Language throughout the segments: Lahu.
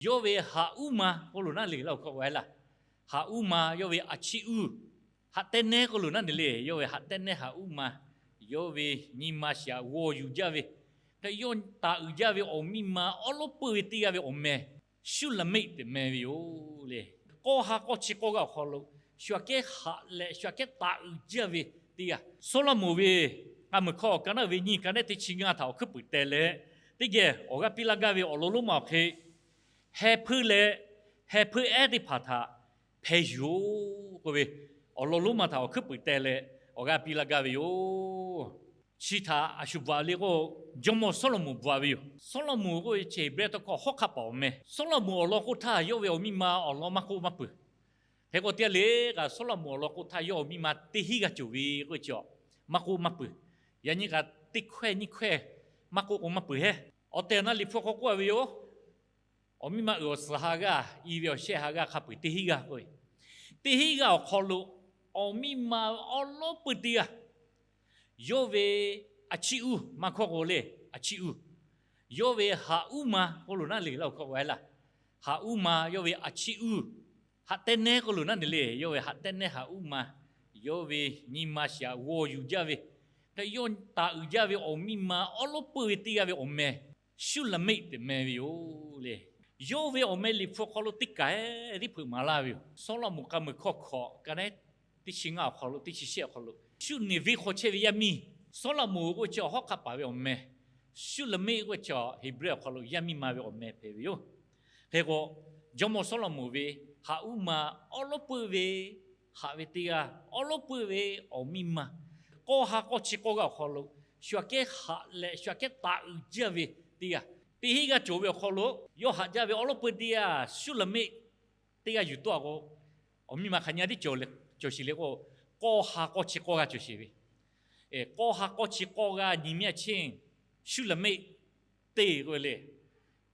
Yawˇ ve haꞈ uˉ ma k'oˆ lo naˉ le, laˇ oˬ hkawˇ k'o e laˇ. Haꞈ uˉ ma, yawˇ ve a chiˇ uˉ. Haꞈ tehˉ nehˉ k'oˆ lo naˉ le, yawˇ ve haꞈ tehˉ nehˉ haꞈ uˉ ma. Yawˇ ve nyi ma shiˍ aꞈ g'aw yuˬ jaˇ ve, hk'e yawˇ taˍ uiˍ jaˇ ve awˬ miˇ ma awˉ lawˉ peuˇ ve teˇ g'aˇ ve awˬ meh Shuˉlaˍmeˆ tehꞈ meh ve yoˬ le. K'awˇ ha k'awˇ chi k'awˇ g'aˇ awˬ hk'aw lo shu aꞈ kehˉ haꞈ leh shu aꞈ kehˉ taˍ uiˍ jaˇ ve teˇ g'aˇ, Sawˉlaꞈmonˍ ve k'a muiˬ hkawˇ ka naˉ ve nyiˇ ka nehˉ teˇ chi ngaˇ htaꞈ awˬ hkuiˉ puiˍ teh leh, teˇ geh awˬ g'aˇ piˇ laˇ gaˇ ve awˬ lawn lonˉ ma awˬ hk'e, heh hpuiˇ leh heh hpuiˇ ehˉ teˇ hpaˍ htaꞈ hpeh yuˬ-oˬ k'oˆ ve awˬ lawn lonˉ ma htaꞈ awˬ hkuiˉ puiˍ teh leh awˬ g'aˇ piˇ laˇ gaˇ ve yoˬ. Chi htaꞈ a shu bvuhꞈ le k'o, jawˇmawˇ Sawˉlaꞈmonˍ bvuhꞈ ve yoˬ. Sawˉlaꞈmonˍ k'oˆ ve chi Heˍbrehˇ tawˇ hkawˇ hawˉ hk'aˆ paˍ awˬ meh. Sawˉlaꞈmonˍ awˬ lawn k'oˆ htaˇ yawˇ ve awˬ miˇ ma awˬ lawn maˇ k'oˆ maˇ peuˬ. Hk'e k'o teˇ g'aˇ le kaꞈ Sawˉlaꞈmonˍ awˬ lawn k'oˆ htaˇ yawˇ awˬ miˇ ma teˇ hinˉ g'aˇ cawˬ ve k'oˆ ve chi, maˇ k'oˆ maˇ peuˬ. Yaꞈ nyi kaꞈ teˇ hkawehˇ nyiˇ hkawehˇ maˇ k'oˆ k'o maˇ peuˬ hehˉ. Awˬ tehˬ awˬ na Liꞈ hpu hk'aw k'oˆ a ve yoˬ. Awˬ miˇ ma uiˍ awˬ suhˍ ha g'aˇ, i ve awˬ shehˆ ha g'aˇ hk'a peu-eˬ teˇ hinˉ g'aˇ k'oˆ ve, teˇ hinˉ g'aˇ awˬ hk'aw lo awˬ miˇ ma awˉ lawˉ peuˇ teˇ g'aˇ, yawˇ ve a chiˇ uˉ, maˇ hkawˇ k'o le, a chiˇ uˉ, yawˇ ve haꞈ uˉ ma k'oˆ lo naˉ le, laˇ oˬ hkawˇ k'o e laˇ. Haꞈ uˉ ma, yawˇ ve a chiˇ uˉ, haꞈ tehˉ nehˉ k'oˆ lo naˉ le, yawˇ ve haꞈ tehˉ nehˉ haꞈ uˉ ma, yawˇ ve nyi ma shiˍ aꞈ g'aw yuˬ jaˇ ve, hk'e yawˇ taˍ uiˍ jaˇ ve awˬ miˇ ma awˉ lawˉ peuˇ ve teˇ g'aˇ ve awˬ meh Shuˉlaˍmeˆ tehꞈ meh ve yoˬ le. Yawˇ ve awˬ meh Liꞈ hpu hk'aw lo teˇ kaˬ tiˉ hpeuꞈ maˍ laˇ ve yoˬ. Sawˉlaꞈmonˍ k'a muiˬ hkawˇ hkawꞈ ka nehˉ teˇ chi ngaˇ awˬ hk'aw lo, teˇ chi shehˆ awˬ hk'aw lo, shu neˬ venˇ hk'aw chehˇ ve yaˇ miˇ, Sawˉlaꞈmonˍ k'oˆ ve chi awˬ hawˉ hk'aˆ paˍ ve awˬ meh, Shuˉlaˍmeˆ k'oˆ ve chi Heˍbrehˇ awˬ hk'aw lo yaˇ miˇ ma ve awˬ meh hpehꞈ ve yoˬ. Hk'e k'o, jawˇmawˇ Sawˉlaꞈmonˍ ve haꞈ uˉ ma awˉ lawˉ peuˇ ve haꞈ ve teˇ g'aˇ, awˉ lawˉ peuˇ ve awˬ miˇ ma, k'awˇ ha k'awˇ chi k'awˇ g'aˇ awˬ hk'aw lo shu aꞈ kehˉ haꞈ leh shu aꞈ kehˉ taˍ uiˍ jaˇ ve teˇ g'aˇ, teˇ hinˉ g'aˇ cawˬ ve awˬ hk'aw lo yawˇ haꞈ jaˇ ve awˉ lawˉ peuˇ teˇ g'aˇ Shuˉlaˍmeˆ teˇ g'aˇ yuˬ tawˆ a k'o, awˬ miˇ ma hk'aˬ nyi a tiˉ cawˬ sheˍ le k'o, k'awˇ ha k'awˇ chi k'awˇ g'aˇ cawˬ sheˍ ve. K'awˇ ha k'awˇ chi k'awˇ g'aˇ nyi miˇ a cheˇ, Shuˉlaˍmeˆ teˇ k'oˆ ve le.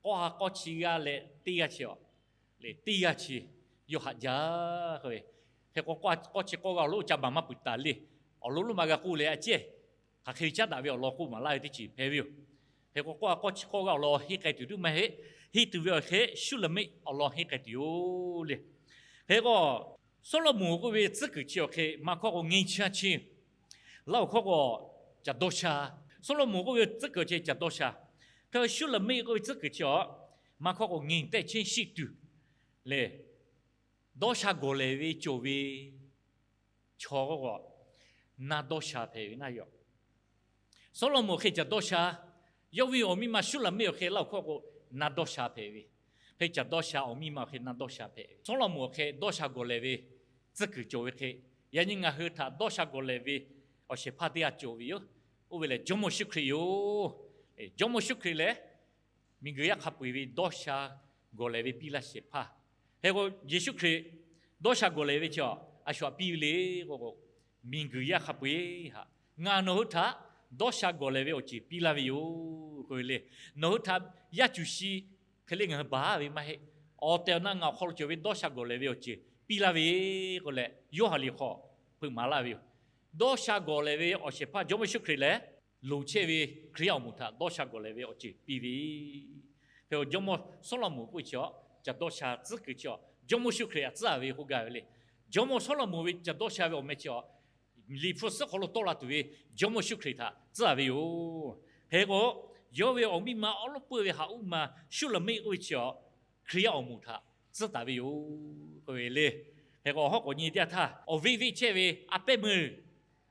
K'awˇ ha k'awˇ chi g'aˇ leh teˇ g'aˇ chi a, le teˇ g'aˇ chi yawˇ haꞈ jaˇ k'oˆ ve. Hk'e k'o, k'awˇ chi k'awˇ g'aˇ awˬ lonˉ ca baˬ maˇ peuˬ taˍ le. Awˬ lawn lonˉ ma g'a k'oˆ leh a cehˇ, hk'aˬ hk'e ve caˉ daꞈ ve awˬ lawn k'oˆ maˍ laˇ ve teˇ ceuˬ hpehꞈ ve yoˬ. Hk'e k'o, k'awˇ ha k'awˇ chi k'awˇ g'aˇ awˬ lawn henˇ k'ai tuˬ tuˬ maˇ heˆ. Henˇ tuˬ ve awˬ hk'e Shuˉlaˍmeˆ awˬ lawn henˇ k'ai tuˬ yoˬ le. Hk'e k'o, Sawˉlaꞈmonˍ k'oˆ ve tcuhˉ kuiˬ chi awˬ hk'e maˇ hkawˇ k'o, ngeh chi a chi, laˇ oˬ hkawˇ k'o, caˬ dawˇ sha. Sawˉlaꞈmonˍ k'oˆ ve tcuhˉ kuiˬ chi caˬ dawˇ sha. Hk'e Shuˉlaˍmeˆ k'oˆ ve tcuhˉ kuiˬ chi a, maˇ hkawˇ k'o, ngeh tehˆ chehˇ shiˆ tuˬ le, dawˇ sha gawˬ lehˬ ve cawˬ ve chaw k'o, na dawˇ sha hpehꞈ ve naˇ yoˬ. Sawˉlaꞈmonˍ hk'e caˬ dawˇ sha, yawˇ ve awˬ miˇ ma Shuˉlaˍmeˆ awˬ hk'e laˇ oˬ hkawˇ k'o, na dawˇ sha hpehꞈ ve. Hk'e caˬ dawˇ sha awˬ miˇ ma awˬ hk'e na dawˇ sha hpehꞈ ve. Sawˉlaꞈmonˍ awˬ hk'e dawˇ sha gawˬ lehˬ ve tcuhˉ kuiˬ cawˬ ve hk'e, yaꞈ nyi ngaˬ hui htaꞈ dawˇ sha gawˬ lehˬ ve awˬ shehˍ hpaˇ teˇ g'aˇ cawˬ ve yoˬ. Oˇ ve lehˬ, Jawˇmawˇ Yeˍsuˆ Hkriꞈ yoˬ. Jawˇmawˇ Yeˍsuˆ Hkriꞈ lehˬ, miˬguiˬ yaˇ hk'a peu-eˬ ve dawˇ sha gawˬ lehˬ ve piˇ laˇ shehˍ hpaˇ. Hk'e k'o, Yeˍsuˆ Hkriꞈ dawˇ sha gawˬ lehˬ ve chi a, a shu htaꞈ piˇ ve le k'o k'o, miˬguiˬ yaˇ hk'a peu-eˬ htaꞈ ngaˬ nawˬ hui htaꞈ dawˇ sha gawˬ lehˬ ve awˬ ceuˬ piˇ laˇ ve yoˬ k'oˆ ve le. Nawˬ hui htaꞈ yaˇ cuˬ shi hk'e le ngaˬ hui baˬ ve maˇ heˆ. Awˬ tehˬ awˬ na ngaˬ awˬ hk'aw lo cawˬ ve dawˇ sha gawˬ lehˬ ve awˬ ceuˬ piˇ laˇ ve k'oˆ leh, Yoˇhanˬ liꞈ hk'aw hpeuꞈ maˍ laˇ ve yoˬ. Dawˇ sha gawˬ lehˬ ve awˬ shehˍ hpaˇ Jawˇmawˇ Yeˍsuˆ Hkriꞈ lehˬ, loˍ chehˇ ve Hkriꞈ yaˇ awˬ moˍ htaꞈ dawˇ sha gawˬ lehˬ ve awˬ ceuˬ piˇ ve. Hk'e Jawˇmawˇ Sawˉlaꞈmonˍ k'oˆ ve chi a, caˬ dawˇ sha tcuhˉ kuiˬ chi a, Jawˇmawˇ Yeˍsuˆ Hkriꞈ htaꞈ tcuhˉ a ve k'oˆ gaˇ ve le. Jawˇmawˇ Sawˉlaꞈmonˍ ve caˬ dawˇ sha ve awˬ meh chi a, Liꞈ hpu suhˉ hk'aw lo tawˆ la tuˬ ve Jawˇmawˇ Yeˍsuˆ Hkriꞈ htaꞈ tcuhˉ a ve yoˬ. Hk'e k'o, yawˇ ve awˬ miˇ ma awˉ lawˉ peuˇ ve haꞈ uˉ ma Shuˉlaˍmeˆ k'oˆ ve chi a, Hkriꞈ yaˇ awˬ moˍ htaꞈ tcuhˉ taˍ ve yoˬ k'oˆ ve le. Hk'e k'o, awˬ hawˉ k'awꞈ nyi teˇ yanˇ htaˇ, awˬ veˆ veˆ chehˇ ve a pehˉ meuˇ,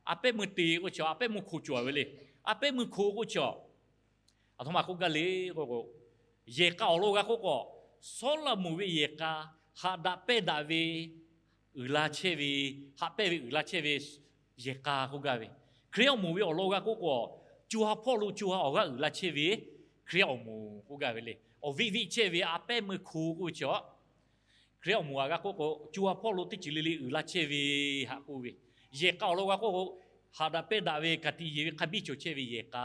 a pehˉ meuˇ te k'oˆ chi a, a pehˉ meuˇ hko cawˬ ve le. A pehˉ meuˇ hko k'oˆ chi a, aˬ htoꞈ ma k'oˆ gaˇ le k'o k'o, yehˬ k'a awˬ lawn g'a k'oˆ k'o, Sawˉlaꞈmonˍ ve yehˬ k'a haꞈ daꞈ pehnˇ daꞈ ve uiˍ la chehˇ ve, haꞈ pehnˇ ve uiˍ la chehˇ ve yehˬ k'a k'oˆ gaˇ ve. Hkriꞈ yaˇ awˬ moˍ ve awˬ lawn g'a k'oˆ k'o, co ha hpawˇ lo co ha awˬ g'aˇ uiˍ la chehˇ ve Hkriꞈ yaˇ awˬ moˍ k'oˆ gaˇ ve le. Awˬ veˆ veˆ chehˇ ve a pehˉ meuˇ hko k'oˆ ve chi a, Hkriꞈ yaˇ awˬ moˍ htaꞈ g'a k'oˆ k'o, co ha hpawˇ lo teˇ ceuˬ le le uiˍ la chehˇ ve htaꞈ k'oˆ ve. Yehˬ k'a awˬ lawn g'a k'oˆ k'o, haꞈ daꞈ pehnˇ daꞈ ve ka tiꞈ yeˬ ve hk'a biˇ cawˬ chehˇ ve yehˬ k'a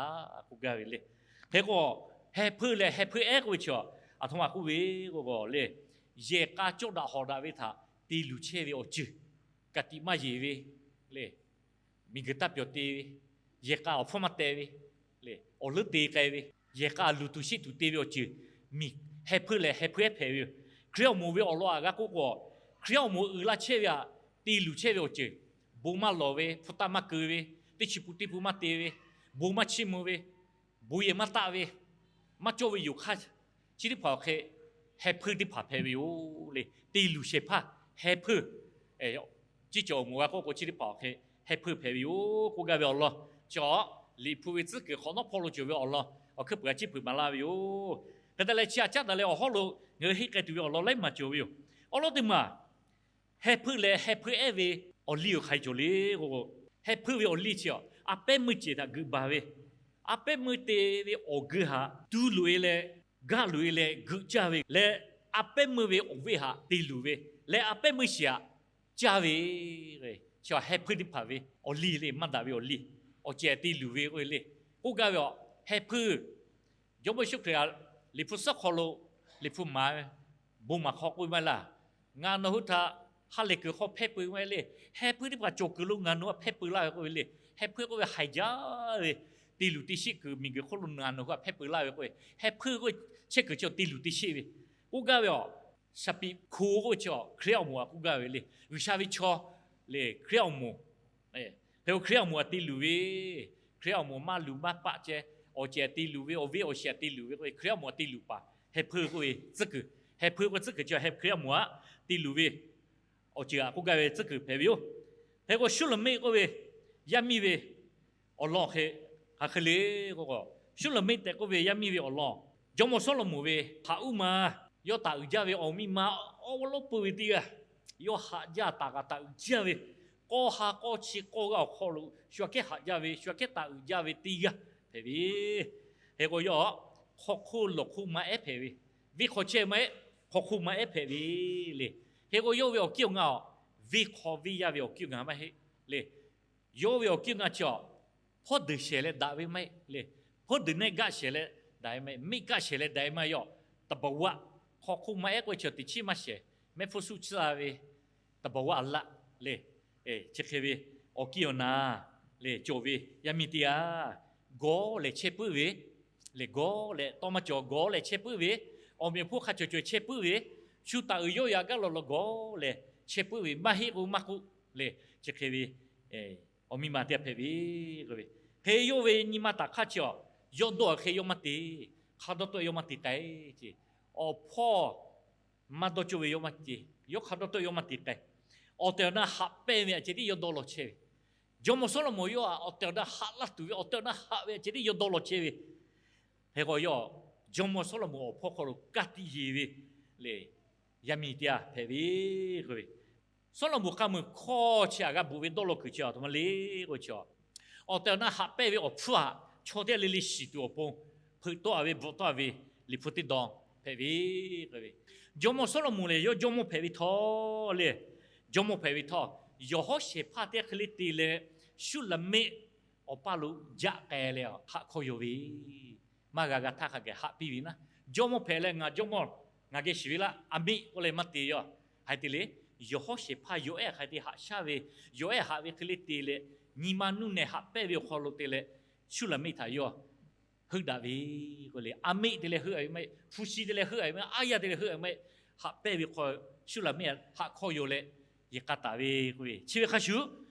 k'oˆ gaˇ ve le. Hk'e k'o, heh hpuiˇ leh heh hpuiˇ ehˉ k'oˆ ve chi a, aˬ htoꞈ ma k'oˆ ve k'o k'o le, yehˬ k'a cawˇ daꞈ hawˍ daꞈ ve htaꞈ te luˬ chehˇ ve awˬ ceuˬ, ka tiꞈ maˇ yeˬ ve le, miˬguiˬ taˇ pyawˬ te ve, yehˬ k'a awˬ hpfuhˇ maˇ teh ve le, awˬ leuˉ te k'ai ve, yehˬ k'a luˬ tuˬ sheˆ tuˬ te ve awˬ ceuˬ, miˬ heh hpuiˇ lehˬ heh hpuiˇ ehˉ hpehꞈ ve yoˬ. Hkriꞈ awˬ moˍ ve awˬ lawn aꞈ g'a k'oˆ k'o, Hkriꞈ awˬ moˍ uiˍ la chehˇ ve htaꞈ te luˬ chehˇ ve awˬ ceuˬ, bon maˇ lawˬ ve, hpu taˇ maˇ keu ve, teˇ chi pun teˇ pun maˇ te ve, bon maˇ chiˇ mvuh ve, bon yehˬ maˇ taˆ ve, maˇ cawˇ ve yoˬ hk'aˇ, chi teˇ hpaˍ awˬ hk'e heh hpuiˇ teˇ hpaˍ hpehꞈ ve yoˬ le. Te luˬ shehˍ hpaˇ heh hpuiˇ, ciˇ cawˬ awˬ moˍ g'a k'oˆ k'o chi teˇ hpaˍ awˬ hk'e heh hpuiˇ hpehꞈ ve yoˬ k'oˆ gaˇ ve awˬ lawn, chi Liꞈ hpu ve tcuhˉ kuiˬ hk'awꞈ nawˉ hpawˇ lo cawˬ ve awˬ lawn awˬ hkuiˉ peuˬ a ciˉ peuˬ maˍ laˇ ve yoˬ. Hk'e te leh chi aꞈ caˉ daꞈ leh awˬ hawˉ lo ngaˬ hui henˇ k'ai tuˬ ve awˬ lawn laiˉ maˬ cawˬ ve yoˬ. Awˬ lawn teˇ maˬ, heh hpuiˇ leh heh hpuiˇ ehˉ ve awˬ liˇ oˬ hk'aˬ hk'e cawˬ le k'o, heh hpuiˇ ve awˬ liˇ chi a, a pehˉ meuˇ cehˬ htaꞈ geuꞈ baˬ ve, a pehˉ meuˇ te ve awˬ geu htaꞈ tu loꞈ-e leh, gaˆ loꞈ-e leh geuꞈ caˇ ve leh, a pehˉ meuˇ ve awˬ veˆ htaꞈ te luˬ ve leh, a pehˉ meuˇ shiˍ htaꞈ caˇ ve, chi heh hpuiˇ teˇ hpaˍ ve awˬ liˇ le. Maˇ daꞈ ve awˬ liˇ, awˬ cehˬ te luˬ ve k'oˆ ve le. K'oˆ gaˇ ve a, heh hpuiˇ Jawˇmawˇ Yeˍsuˆ Hkriꞈ htaꞈ Liꞈ hpu suhˉ hk'aw lo, Liꞈ hpu maˍ ve, bon maˍ hk'aw k'oˆ ve maˇ heˆ laˇ. Ngaˬ nawˬ hui htaꞈ ha lehˬ kuiˬ hk'aw hpehˇ peu maˇ heˆ le. Heh hpuiˇ teˇ hpaˍ cawˬ kuiˬ lo ngaˬ nawˬ hui hpehˇ peu laˇ ve k'oˆ ve le. Heh hpuiˇ k'oˆ ve haiˬ jaˇ ve, te luˬ te sheˆ kuiˬ miˬguiˬ hk'oˆ lo ngaˬ nawˬ hui htaꞈ hpehˇ peu laˇ ve k'oˆ ve, heh hpuiˇ k'oˆ ve chehˇ kuiˬ chi te luˬ te sheˆ ve. K'oˆ gaˇ ve a, shaˍ piꞈ hko k'oˆ ve chi Hkriꞈ awˬ moˍ htaꞈ k'oˆ gaˇ ve le. G'uiˬsha ve chaw le, Hkriꞈ awˬ moˍ. Hk'e k'o Hkriꞈ awˬ moˍ htaꞈ te luˬ ve, Hkriꞈ awˬ moˍ maˇ luˬ maˇ paˆ ceh, awˬ cehˬ te luˬ ve, awˬ veˆ awˬ shiˍ htaꞈ te luˬ ve k'oˆ ve, Hkriꞈ awˬ moˍ htaꞈ te luˬ paˍ heh hpuiˇ k'oˆ ve tcuhˉ kuiˬ, heh hpuiˇ k'oˆ ve tcuhˉ kuiˬ chi heh Hkriꞈ awˬ moˍ htaꞈ te luˬ ve awˬ ceuˬ htaꞈ k'oˆ gaˇ ve tcuhˉ kuiˬ hpehꞈ ve yoˬ. Hk'e k'o Suˉlaꞈmeˆ k'oˆ ve yaˇ miˇ ve awˬ lawn hk'e hk'aˬ hk'e le k'o, Suˉlaꞈmeˆ tehꞈ k'oˆ ve yaˇ miˇ ve awˬ lawn, jawˇmawˇ Sawˉlaꞈmonˍ ve htaꞈ uˉ ma, yawˇ taˍ uiˍ jaˇ ve awˬ miˇ ma awˬ lawn peuˬ ve teˇ g'aˇ, yawˇ haꞈ jaˇ taˍ kaꞈ taˍ uiˍ jaˇ ve, k'awˇ ha k'awˇ chi k'awˇ g'aˇ awˬ hk'aw lo shu aꞈ kehˉ haꞈ jaˇ ve, shu aꞈ kehˉ taˍ uiˍ jaˇ ve teˇ g'aˇ hpehꞈ ve. Hk'e k'o yawˇ hk'aw hk'oˆ lawˬ hk'oˆ ma ehˉ hpehꞈ ve, venˇ hk'aw chehˇ maˇ ehˉ, hk'aw hk'oˆ ma ehˉ hpehꞈ ve le. Hk'e k'o yawˇ ve awˬ kiˇ awˬ nga a, venˇ hk'aw venˇ yaˇ ve awˬ kiˇ awˬ nga maˇ heˆ le. Yawˇ ve awˬ kiˇ awˬ nga chi a, hpawˇ deuˬ shehˍ leh daꞈ ve maˇ heˆ le. Hpawˇ deuˬ nehˆ gaˆ shehˍ leh daꞈ ve maˇ heˆ, miˆ gaˆ shehˍ leh daꞈ ve maˇ heˆ. Yawˇ သဘာဝ, hk'aw hk'oˆ ma ehˉ k'oˆ ve chi teˇ chiˉ maˇ shehˍ, mehˆ hpfuhˇ suhˆ chiˇ la ve သဘာဝ a laˆ le. Chi hk'e ve awˬ kiˇ awˬ na le cawˬ ve yaˇ miˇ teˇ g'aˇ, gawˇ lehˬ chehˇ puiˉ ve le, gawˇ leh tawˇ maˇ cawˬ, gawˇ leh chehˇ puiˉ ve, awˬ meꞈ awˬ hponˇ hk'a cawˬ cawˬ chehˇ puiˉ ve, shu taˍ uiˍ yawˇ yaꞈ gaˇ lawˬ lawˬ gawˇ leh chehˇ puiˉ ve, maˇ heˆ k'o maˇ k'oˆ le. Chi hk'e ve awˬ miˇ ma teˇ g'aˇ hpehꞈ ve k'oˆ ve, hk'e yawˇ ve nyi ma taˍ hk'aˇ chi a, yawˇ dawˇ hk'e yawˇ maˇ te, hk'a dawˇ tawˆ yawˇ maˇ te k'ai ce. Awˬ hpawˇ maˇ dawˇ cawˇ ve yawˇ maˇ te, yawˇ hk'a dawˇ tawˆ yawˇ maˇ te k'ai. Awˬ tehˬ awˬ na haꞈ pehnˇ ve aꞈ ceh tiˉ yawˇ dawˇ law chehˇ ve. Jawˇmawˇ Sawˉlaꞈmonˍ yawˇ a, awˬ tehˬ awˬ na haꞈ laˇ tuˬ ve, awˬ tehˬ awˬ na haꞈ ve aꞈ ceh tiˉ yawˇ dawˇ law chehˇ ve. Hk'e k'o yawˇ jawˇmawˇ Sawˉlaꞈmonˍ awˬ hpawˇ hk'aw lo ka tiꞈ yeˬ ve le, yaˇ miˇ teˇ g'aˇ hpehꞈ ve k'oˆ ve, Sawˉlaꞈmonˍ k'a muiˬ hkawˇ chi aꞈ g'a bvuhꞈ ve dawˇ law kuiˬ chi a htoꞈ ma le k'o chi a, awˬ tehˬ awˬ na haꞈ pehnˇ ve awˬ hpfuhˇ aꞈ chaw teˇ g'aˇ le le shiˍ tuˬ awˬ pon hpeuꞈ tawˆ a ve bvuhꞈ tawˆ a ve Liꞈ hpu teˇ dawn hpehꞈ ve k'oˆ ve, jawˇmawˇ Sawˉlaꞈmonˍ lehˬ yawˇ jawˇmawˇ hpehꞈ ve htawˇ le, jawˇmawˇ hpehꞈ ve htawˇ, yawˬ hawˉ shehˍ hpaˇ teˇ g'aˇ hk'e le te leh Suˉlaꞈmeˆ awˬ paˇ lo jaˆ k'ai leh haꞈ hkawˇ yaw ve maˇ g'a g'a htaˇ hk'a gaˬ haꞈ piˇ ve naˉ, jawˇmawˇ hpehꞈ leh ngaˬ jawˇmawˇ ngaˬ geh shiˍ ve laˇ, aˬ miˆ k'oˆ leh maˇ te yaw. Hk'aˬ hk'e te le, yawˬ hawˉ shehˍ hpaˇ yawˬ ehˉ hk'aˬ hk'e te haꞈ shaˉ ve, yawˬ ehˉ haꞈ ve hk'e le te leh, nyi ma nuˇ nehˬ haꞈ pehnˇ ve awˬ hk'aw lo te leh, Suˉlaꞈmeˆ htaꞈ yawˇ heuˆ daꞈ ve k'oˆ le, aˬ miˆ te leh heuˆ a ve maˇ heˆ, hpu shi te leh heuˆ a ve maˇ heˆ, aˉ yaˇ te leh heuˆ a ve maˇ heˆ, haꞈ pehnˇ ve hk'aw Suˉlaꞈmeˆ haꞈ hkawˇ yaw leh yehˬ k'a taˍ ve k'oˆ ve, chi ve hk'a shuˍ,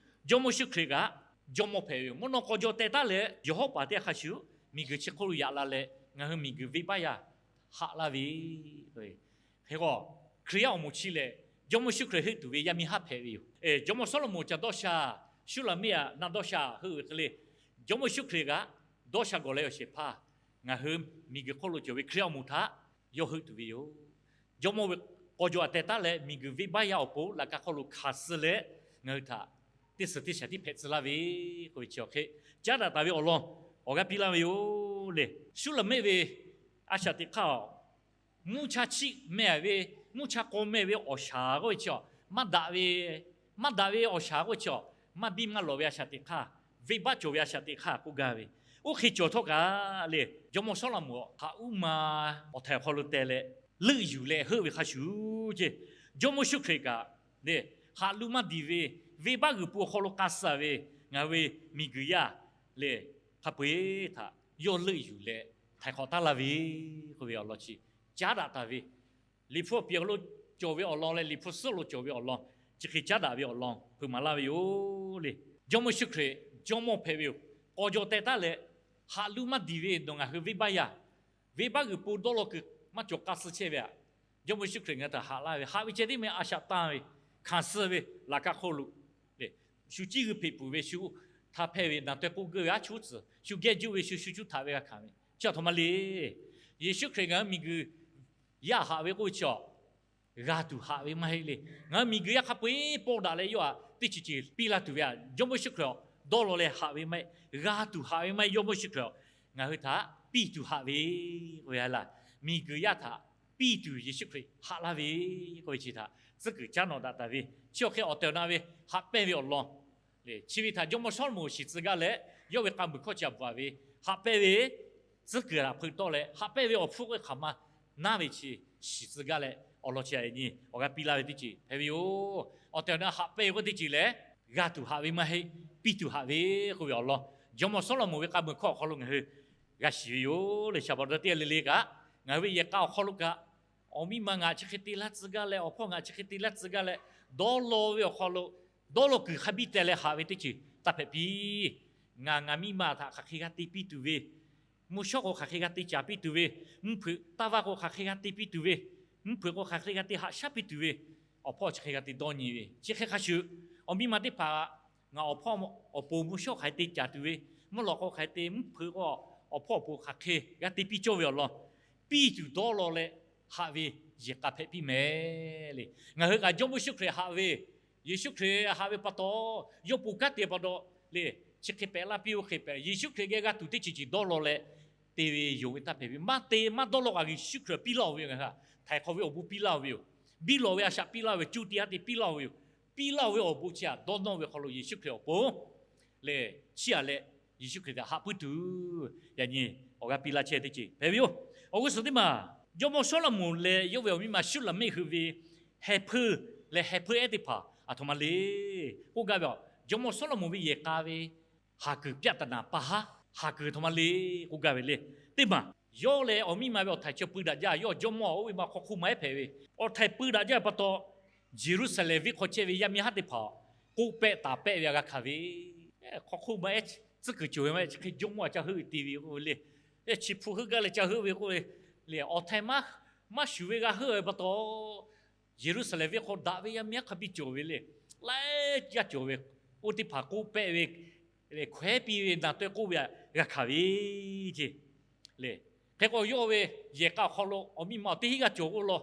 jawˇmawˇ Yeˍsuˆ Hkriꞈ kaꞈ jawˇmawˇ hpehꞈ ve yoˬ. Mvuhˇ naw k'aw jaw teh taˉ leh yawˬ hawˉ paˍ teˇ g'aˇ hk'a shuˍ miˬguiˬ chi hk'oˆ lo yaꞈ la leh ngaˬ hui miˬguiˬ venˇbaˆ yaˇ haꞈ laˇ ve k'oˆ ve, hk'e k'o Hkriꞈ yaˇ awˬ moˍ chi lehˬ jawˇmawˇ Yeˍsuˆ Hkriꞈ heuˆ tuˬ ve yaˇ miˇ haˉ hpehꞈ ve yoˬ. Jawˇmawˇ Sawˉlaꞈmonˍ ca dawˇ sha, Suˉlaꞈmeˆ aꞈ na dawˇ sha heuˆ ve hk'e le, jawˇmawˇ Yeˍsuˆ Hkriꞈ kaꞈ dawˇ sha gawˬ leh awˬ shehˍ hpaˇ ngaˬ hui miˬguiˬ hk'oˆ lo cawˬ ve Hkriꞈ yaˇ awˬ moˍ htaꞈ yawˇ heuˆ tuˬ ve yoˬ. Jawˇmawˇ ve k'aw jaw aꞈ teh taˉ leh miˬguiˬ venˇbaˆ yaˇ awˬ pon laꞈ ka hk'aw lo hkanˍ suh leh ngaˬ hui htaꞈ teˇ suhˍ teˇ shaˍ tiˉ hpehꞈ tcuh laˇ ve k'oˆ ve chi awˬ hk'e caˉ daꞈ taˍ ve awˬ lawn awˬ g'aˇ piˇ laˇ ve yoˬ le. Suˉlaꞈmeˆ ve a shaꞈ teꞈ hk'aˇ mvuhˇ cha chiˆ meh ve, mvuhˇ cha k'aw meh ve awˬ shaˍ k'oˆ ve chi a, maˇ daꞈ ve, maˇ daꞈ ve awˬ shaˍ k'oˆ ve chi a, maˇ biˇ maˇ lawˬ ve a shaꞈ teꞈ hk'aˇ, venˇbaˆ cawˬ ve a shaꞈ teꞈ hk'aˇ k'oˆ gaˇ ve, oˇ hk'e cawˬ htawˇ kaꞈ le, jawˇmawˇ Sawˉlaꞈmonˍ haꞈ uˉ ma awˬ htaiˍ awˬ hk'aw lo teh leh leuˆ yuˬ leh heuˆ ve hk'a shuˍ ce, jawˇmawˇ Yeˍsuˆ Hkriꞈ kaꞈ le, haꞈ lu maˇ diˬ ve, venˇbaˆ g'uiˬ pun awˬ hk'aw lo k'a suh ve ngaˬ hui ve miˬguiˬ yaˇ lehˬ hk'a peu-eˬ htaꞈ yawˇ leuˆ yuˬ leh htaiˍ hk'awꞈ taˉ laˇ ve k'oˆ ve awˬ lawn chi caˉ daꞈ taˍ ve, Liꞈ hpu awˬ piˍ awˬ lo cawˬ ve awˬ lawn leh Liꞈ hpu suhˉ lo cawˬ ve awˬ lawn chi hk'e caˉ daꞈ ve awˬ lawn hpeuꞈ maˍ laˇ ve yoˬ le. Jawˇmawˇ Yeˍsuˆ Hkriꞈ jawˇmawˇ hpehꞈ ve yoˬ. K'aw jaw teh taˉ leh, haꞈ luˇ maˇ diˬ ve nawˬ ngaˬ hui venˇbaˆ yaˇ, venˇbaˆ g'uiˬ po dawˇ law kuiˬ maˇ cawˬ k'a suh chehˇ ve aꞈ, Jawˇmawˇ Yeˍsuˆ Hkriꞈ ngaˬ hui htaꞈ haꞈ laˇ ve, haꞈ ve ceh tiˉ meh a shaꞈ tanˇ ve, hkanˍ suh ve laꞈ ka hk'oˆ lo le, shu ciˇ g'uiˬ hpeꞈ pfuhˍ ve, shu htaꞈ hpehˇ ve naˬ taweh k'oˆ geuˆ ve aˉ chuˉ tcuhˍ, shu geh juˆ ve shu shu cuˇ htaꞈ ve g'a hkanˍ ve chi aˬ htoꞈ ma le. Yeˍsuˆ Hkriꞈ ngaˬ hui miˬguiˬ yaˇ haꞈ ve k'oˆ ve chi aˬ, g'a tuˬ haꞈ ve maˇ heˆ le. Ngaˬ hui miˬguiˬ yaˇ hk'a peu-eˬ pawˆ daꞈ leh yawˇ htaꞈ teˇ ceuˬ ceuˬ piˇ laˇ tuˬ ve aꞈ, Jawˇmawˇ Yeˍsuˆ Hkriꞈ dawˇ law leh haꞈ ve maˇ heˆ. G'a tuˬ haꞈ ve maˇ heˆ, Jawˇmawˇ Yeˍsuˆ Hkriꞈ ngaˬ hui htaꞈ piˇ tuˬ haꞈ ve k'oˆ ve a laˇ. Miˬguiˬ yaˇ htaꞈ piˇ tuˬ Yeˍsuˆ Hkriꞈ haꞈ laˇ ve k'oˆ ve chi htaꞈ tcuhˉ kuiˬ caˉ nawꞈ daꞈ taˍ ve, chi awˬ hk'e awˬ tehˬ awˬ na ve haꞈ pehnˇ ve awˬ lawn le, chi ve htaꞈ Jawˇmawˇ Sawˉlaꞈmonˍ shiˍ tcuh gaˇ leh, yawˇ ve k'a muiˬ hkawˇ chi aꞈ bvuhꞈ ve, haꞈ pehnˇ ve tcuhˉ kuiˬ htaꞈ hpeuꞈ tawˆ leh, haꞈ pehnˇ ve awˬ hpfuhˇ k'oˆ ve hk'aˬ ma naˉ ve chi shiˍ tcuh gaˇ leh, awˬ lawn chi aꞈ nyi awˬ g'aˇ piˇ laˇ ve teˇ ceuˬ hpehꞈ ve yoˬ. Awˬ tehˬ awˬ na haꞈ pehnˇ ve k'oˆ teˇ ceuˬ lehˬ, g'a tuˬ haꞈ ve maˇ heˆ, piˇ tuˬ haꞈ ve k'oˆ ve awˬ lawn, Jawˇmawˇ Sawˉlaꞈmonˍ ve k'a muiˬ hkawˇ awˬ hk'aw lo ngaˬ hui g'a shiˍ ve yoˬ le. Shaˍ pa taw teˇ g'aˇ le le kaꞈ, ngaˬ hui ve yehˬ k'a awˬ hk'aw lo kaꞈ, awˬ miˇ ma ngaˬ chi hk'e te laˇ tcuh gaˇ leh, awˬ hpawˇ ngaˬ chi hk'e te laˇ tcuh gaˇ leh, dawˇ law ve awˬ hk'aw lo dawˇ law kuiˬ hk'a biˇ teh leh haꞈ ve teˇ ceuˬ taˇ hpehꞈ piˇ. Ngaˬ ngaˬ miˇ ma htaꞈ hk'aˬ hk'e g'a te piˇ tuˬ ve, mvuhˇ shawˉ k'o hk'aˬ hk'e g'a te caˍ piˇ tuˬ ve, mvuhˇ hpeuꞈ taˇ vaˇ k'o hk'aˬ hk'e g'a te piˇ tuˬ ve, mvuhˇ hpeuꞈ k'o hk'aˬ hk'e g'a te haꞈ shaˉ piˇ tuˬ ve, awˬ hpawˇ chi hk'e g'a te dawˇ nyi ve, chi hk'e hk'a shuˍ, awˬ miˇ ma teˇ hpaˍ ngaˬ awˬ hpawˇ awˬ pon mvuhˇ shawˉ hk'aˬ hk'e te caˍ tuˬ ve, mvuhˇ lawꞈ k'o hk'aˬ hk'e te, mvuhˇ hpeuꞈ k'o awˬ hpawˇ awˬ pon hk'aˬ hk'e g'a te piˇ cawˇ ve awˬ lawn, piˇ tuˬ dawˇ law leh haꞈ ve yehˬ k'a hpehꞈ piˇ mehˍ le. Ngaˬ hui kaꞈ Jawˇmawˇ Yeˍsuˆ Hkriꞈ haꞈ ve, Yeˍsuˆ Hkriꞈ haꞈ ve pa taw, yawˇ pon kanˉ te pa taw le, chi hk'e pehꞈ laˇ piˇ-oˬ hk'e pehꞈ, Yeˍsuˆ Hkriꞈ geh g'a tuˬ teˇ ceuˬ ceuˬ dawˇ law leh te ve yonˍ ve taˇ hpehꞈ ve. Maˇ te maˇ dawˇ law kaꞈ Yeˍsuˆ Hkriꞈ piˇ laˇ-oˬ ve, ngaˬ hui htaiˍ hk'awꞈ ve awˬ bon piˇ laˇ-oˬ ve yoˬ. Biˇ lawˬ ve a shaꞈ piˇ laˇ-oˬ ve, cuˇ tiꞈ yaˇ te piˇ laˇ-oˬ ve yoˬ. Piˇ laˇ-oˬ ve awˬ bon chi htaꞈ dawˇ nawˇ ve hk'aw lo Yeˍsuˆ Hkriꞈ awˬ pon lehˬ, chiˇ aꞈ leh Yeˍsuˆ Hkriꞈ htaꞈ haꞈ puiˉ tuˬ, yaꞈ nyi awˬ g'aˇ piˇ laˇ chehˇ teˇ ceuˬ hpehꞈ ve yoˬ. Awˬ g'uˇ suhˍ teˇ maˬ, Jawˇmawˇ Sawˉlaꞈmonˍ leh yawˇ ve awˬ miˇ ma Suˉlaꞈmehˆ hui ve heh hpuiˇ leh heh hpuiˇ ehˉ teˇ hpaˍ aˬ htoꞈ ma le k'oˆ gaˇ ve a, Jawˇmawˇ Sawˉlaꞈmonˍ ve yehˬ k'a ve haˍ kuiˬ ပြဿနာ pa haˉ haˍ kuiˬ aˬ htoꞈ ma le k'oˆ gaˇ ve le. Teˇ maˬ, yawˇ leh awˬ miˇ ma ve awˬ htaiˍ chi puiˇ daꞈ jaˇ. Yawˇ jawˇmawˇ oˇ ve ma hk'aw hk'oˆ ma ehˉ hpehꞈ ve, awˬ htaiˍ puiˇ daꞈ jaˇ ve pa taw, Yeˍruˆsaˍlehnˍ venˇ hk'aw chehˇ ve yaˇ miˇ haˉ teˇ hpaˍ k'oˆ pehˆ taˍ pehˆ ve a g'a hkanˍ ve, hk'aw hk'oˆ ma ehˉ tcuhˉ kuiˬ cawˬ ve maˇ heˆ. Chi hk'e jawˇmawˇ aꞈ ca heuˆ ve te ve k'oˆ ve le. Chi hpu heuˆ gaˇ leh ca heuˆ ve k'oˆ ve le. Awˬ htaiˍ maˇ shuˍ ve g'a heuˆ ve pa taw, Yeˍruˆsaˍlehnˍ venˇ hk'aw daꞈ ve yaˇ miˇ haˉ hk'a biˇ cawˬ ve le. Laiˉ g'aˇ cawˬ ve, oˇ teˇ hpaˍ k'oˆ pehˆ ve, hkawehˉ piˇ ve naˬ taweh k'oˆ ve aꞈ g'a hkanˍ ve ce le. Hk'e k'o yawˇ ve yehˬ k'a awˬ hk'aw lo awˬ miˇ ma awˬ teˇ hinˉ g'aˇ cawˬ k'oˆ law.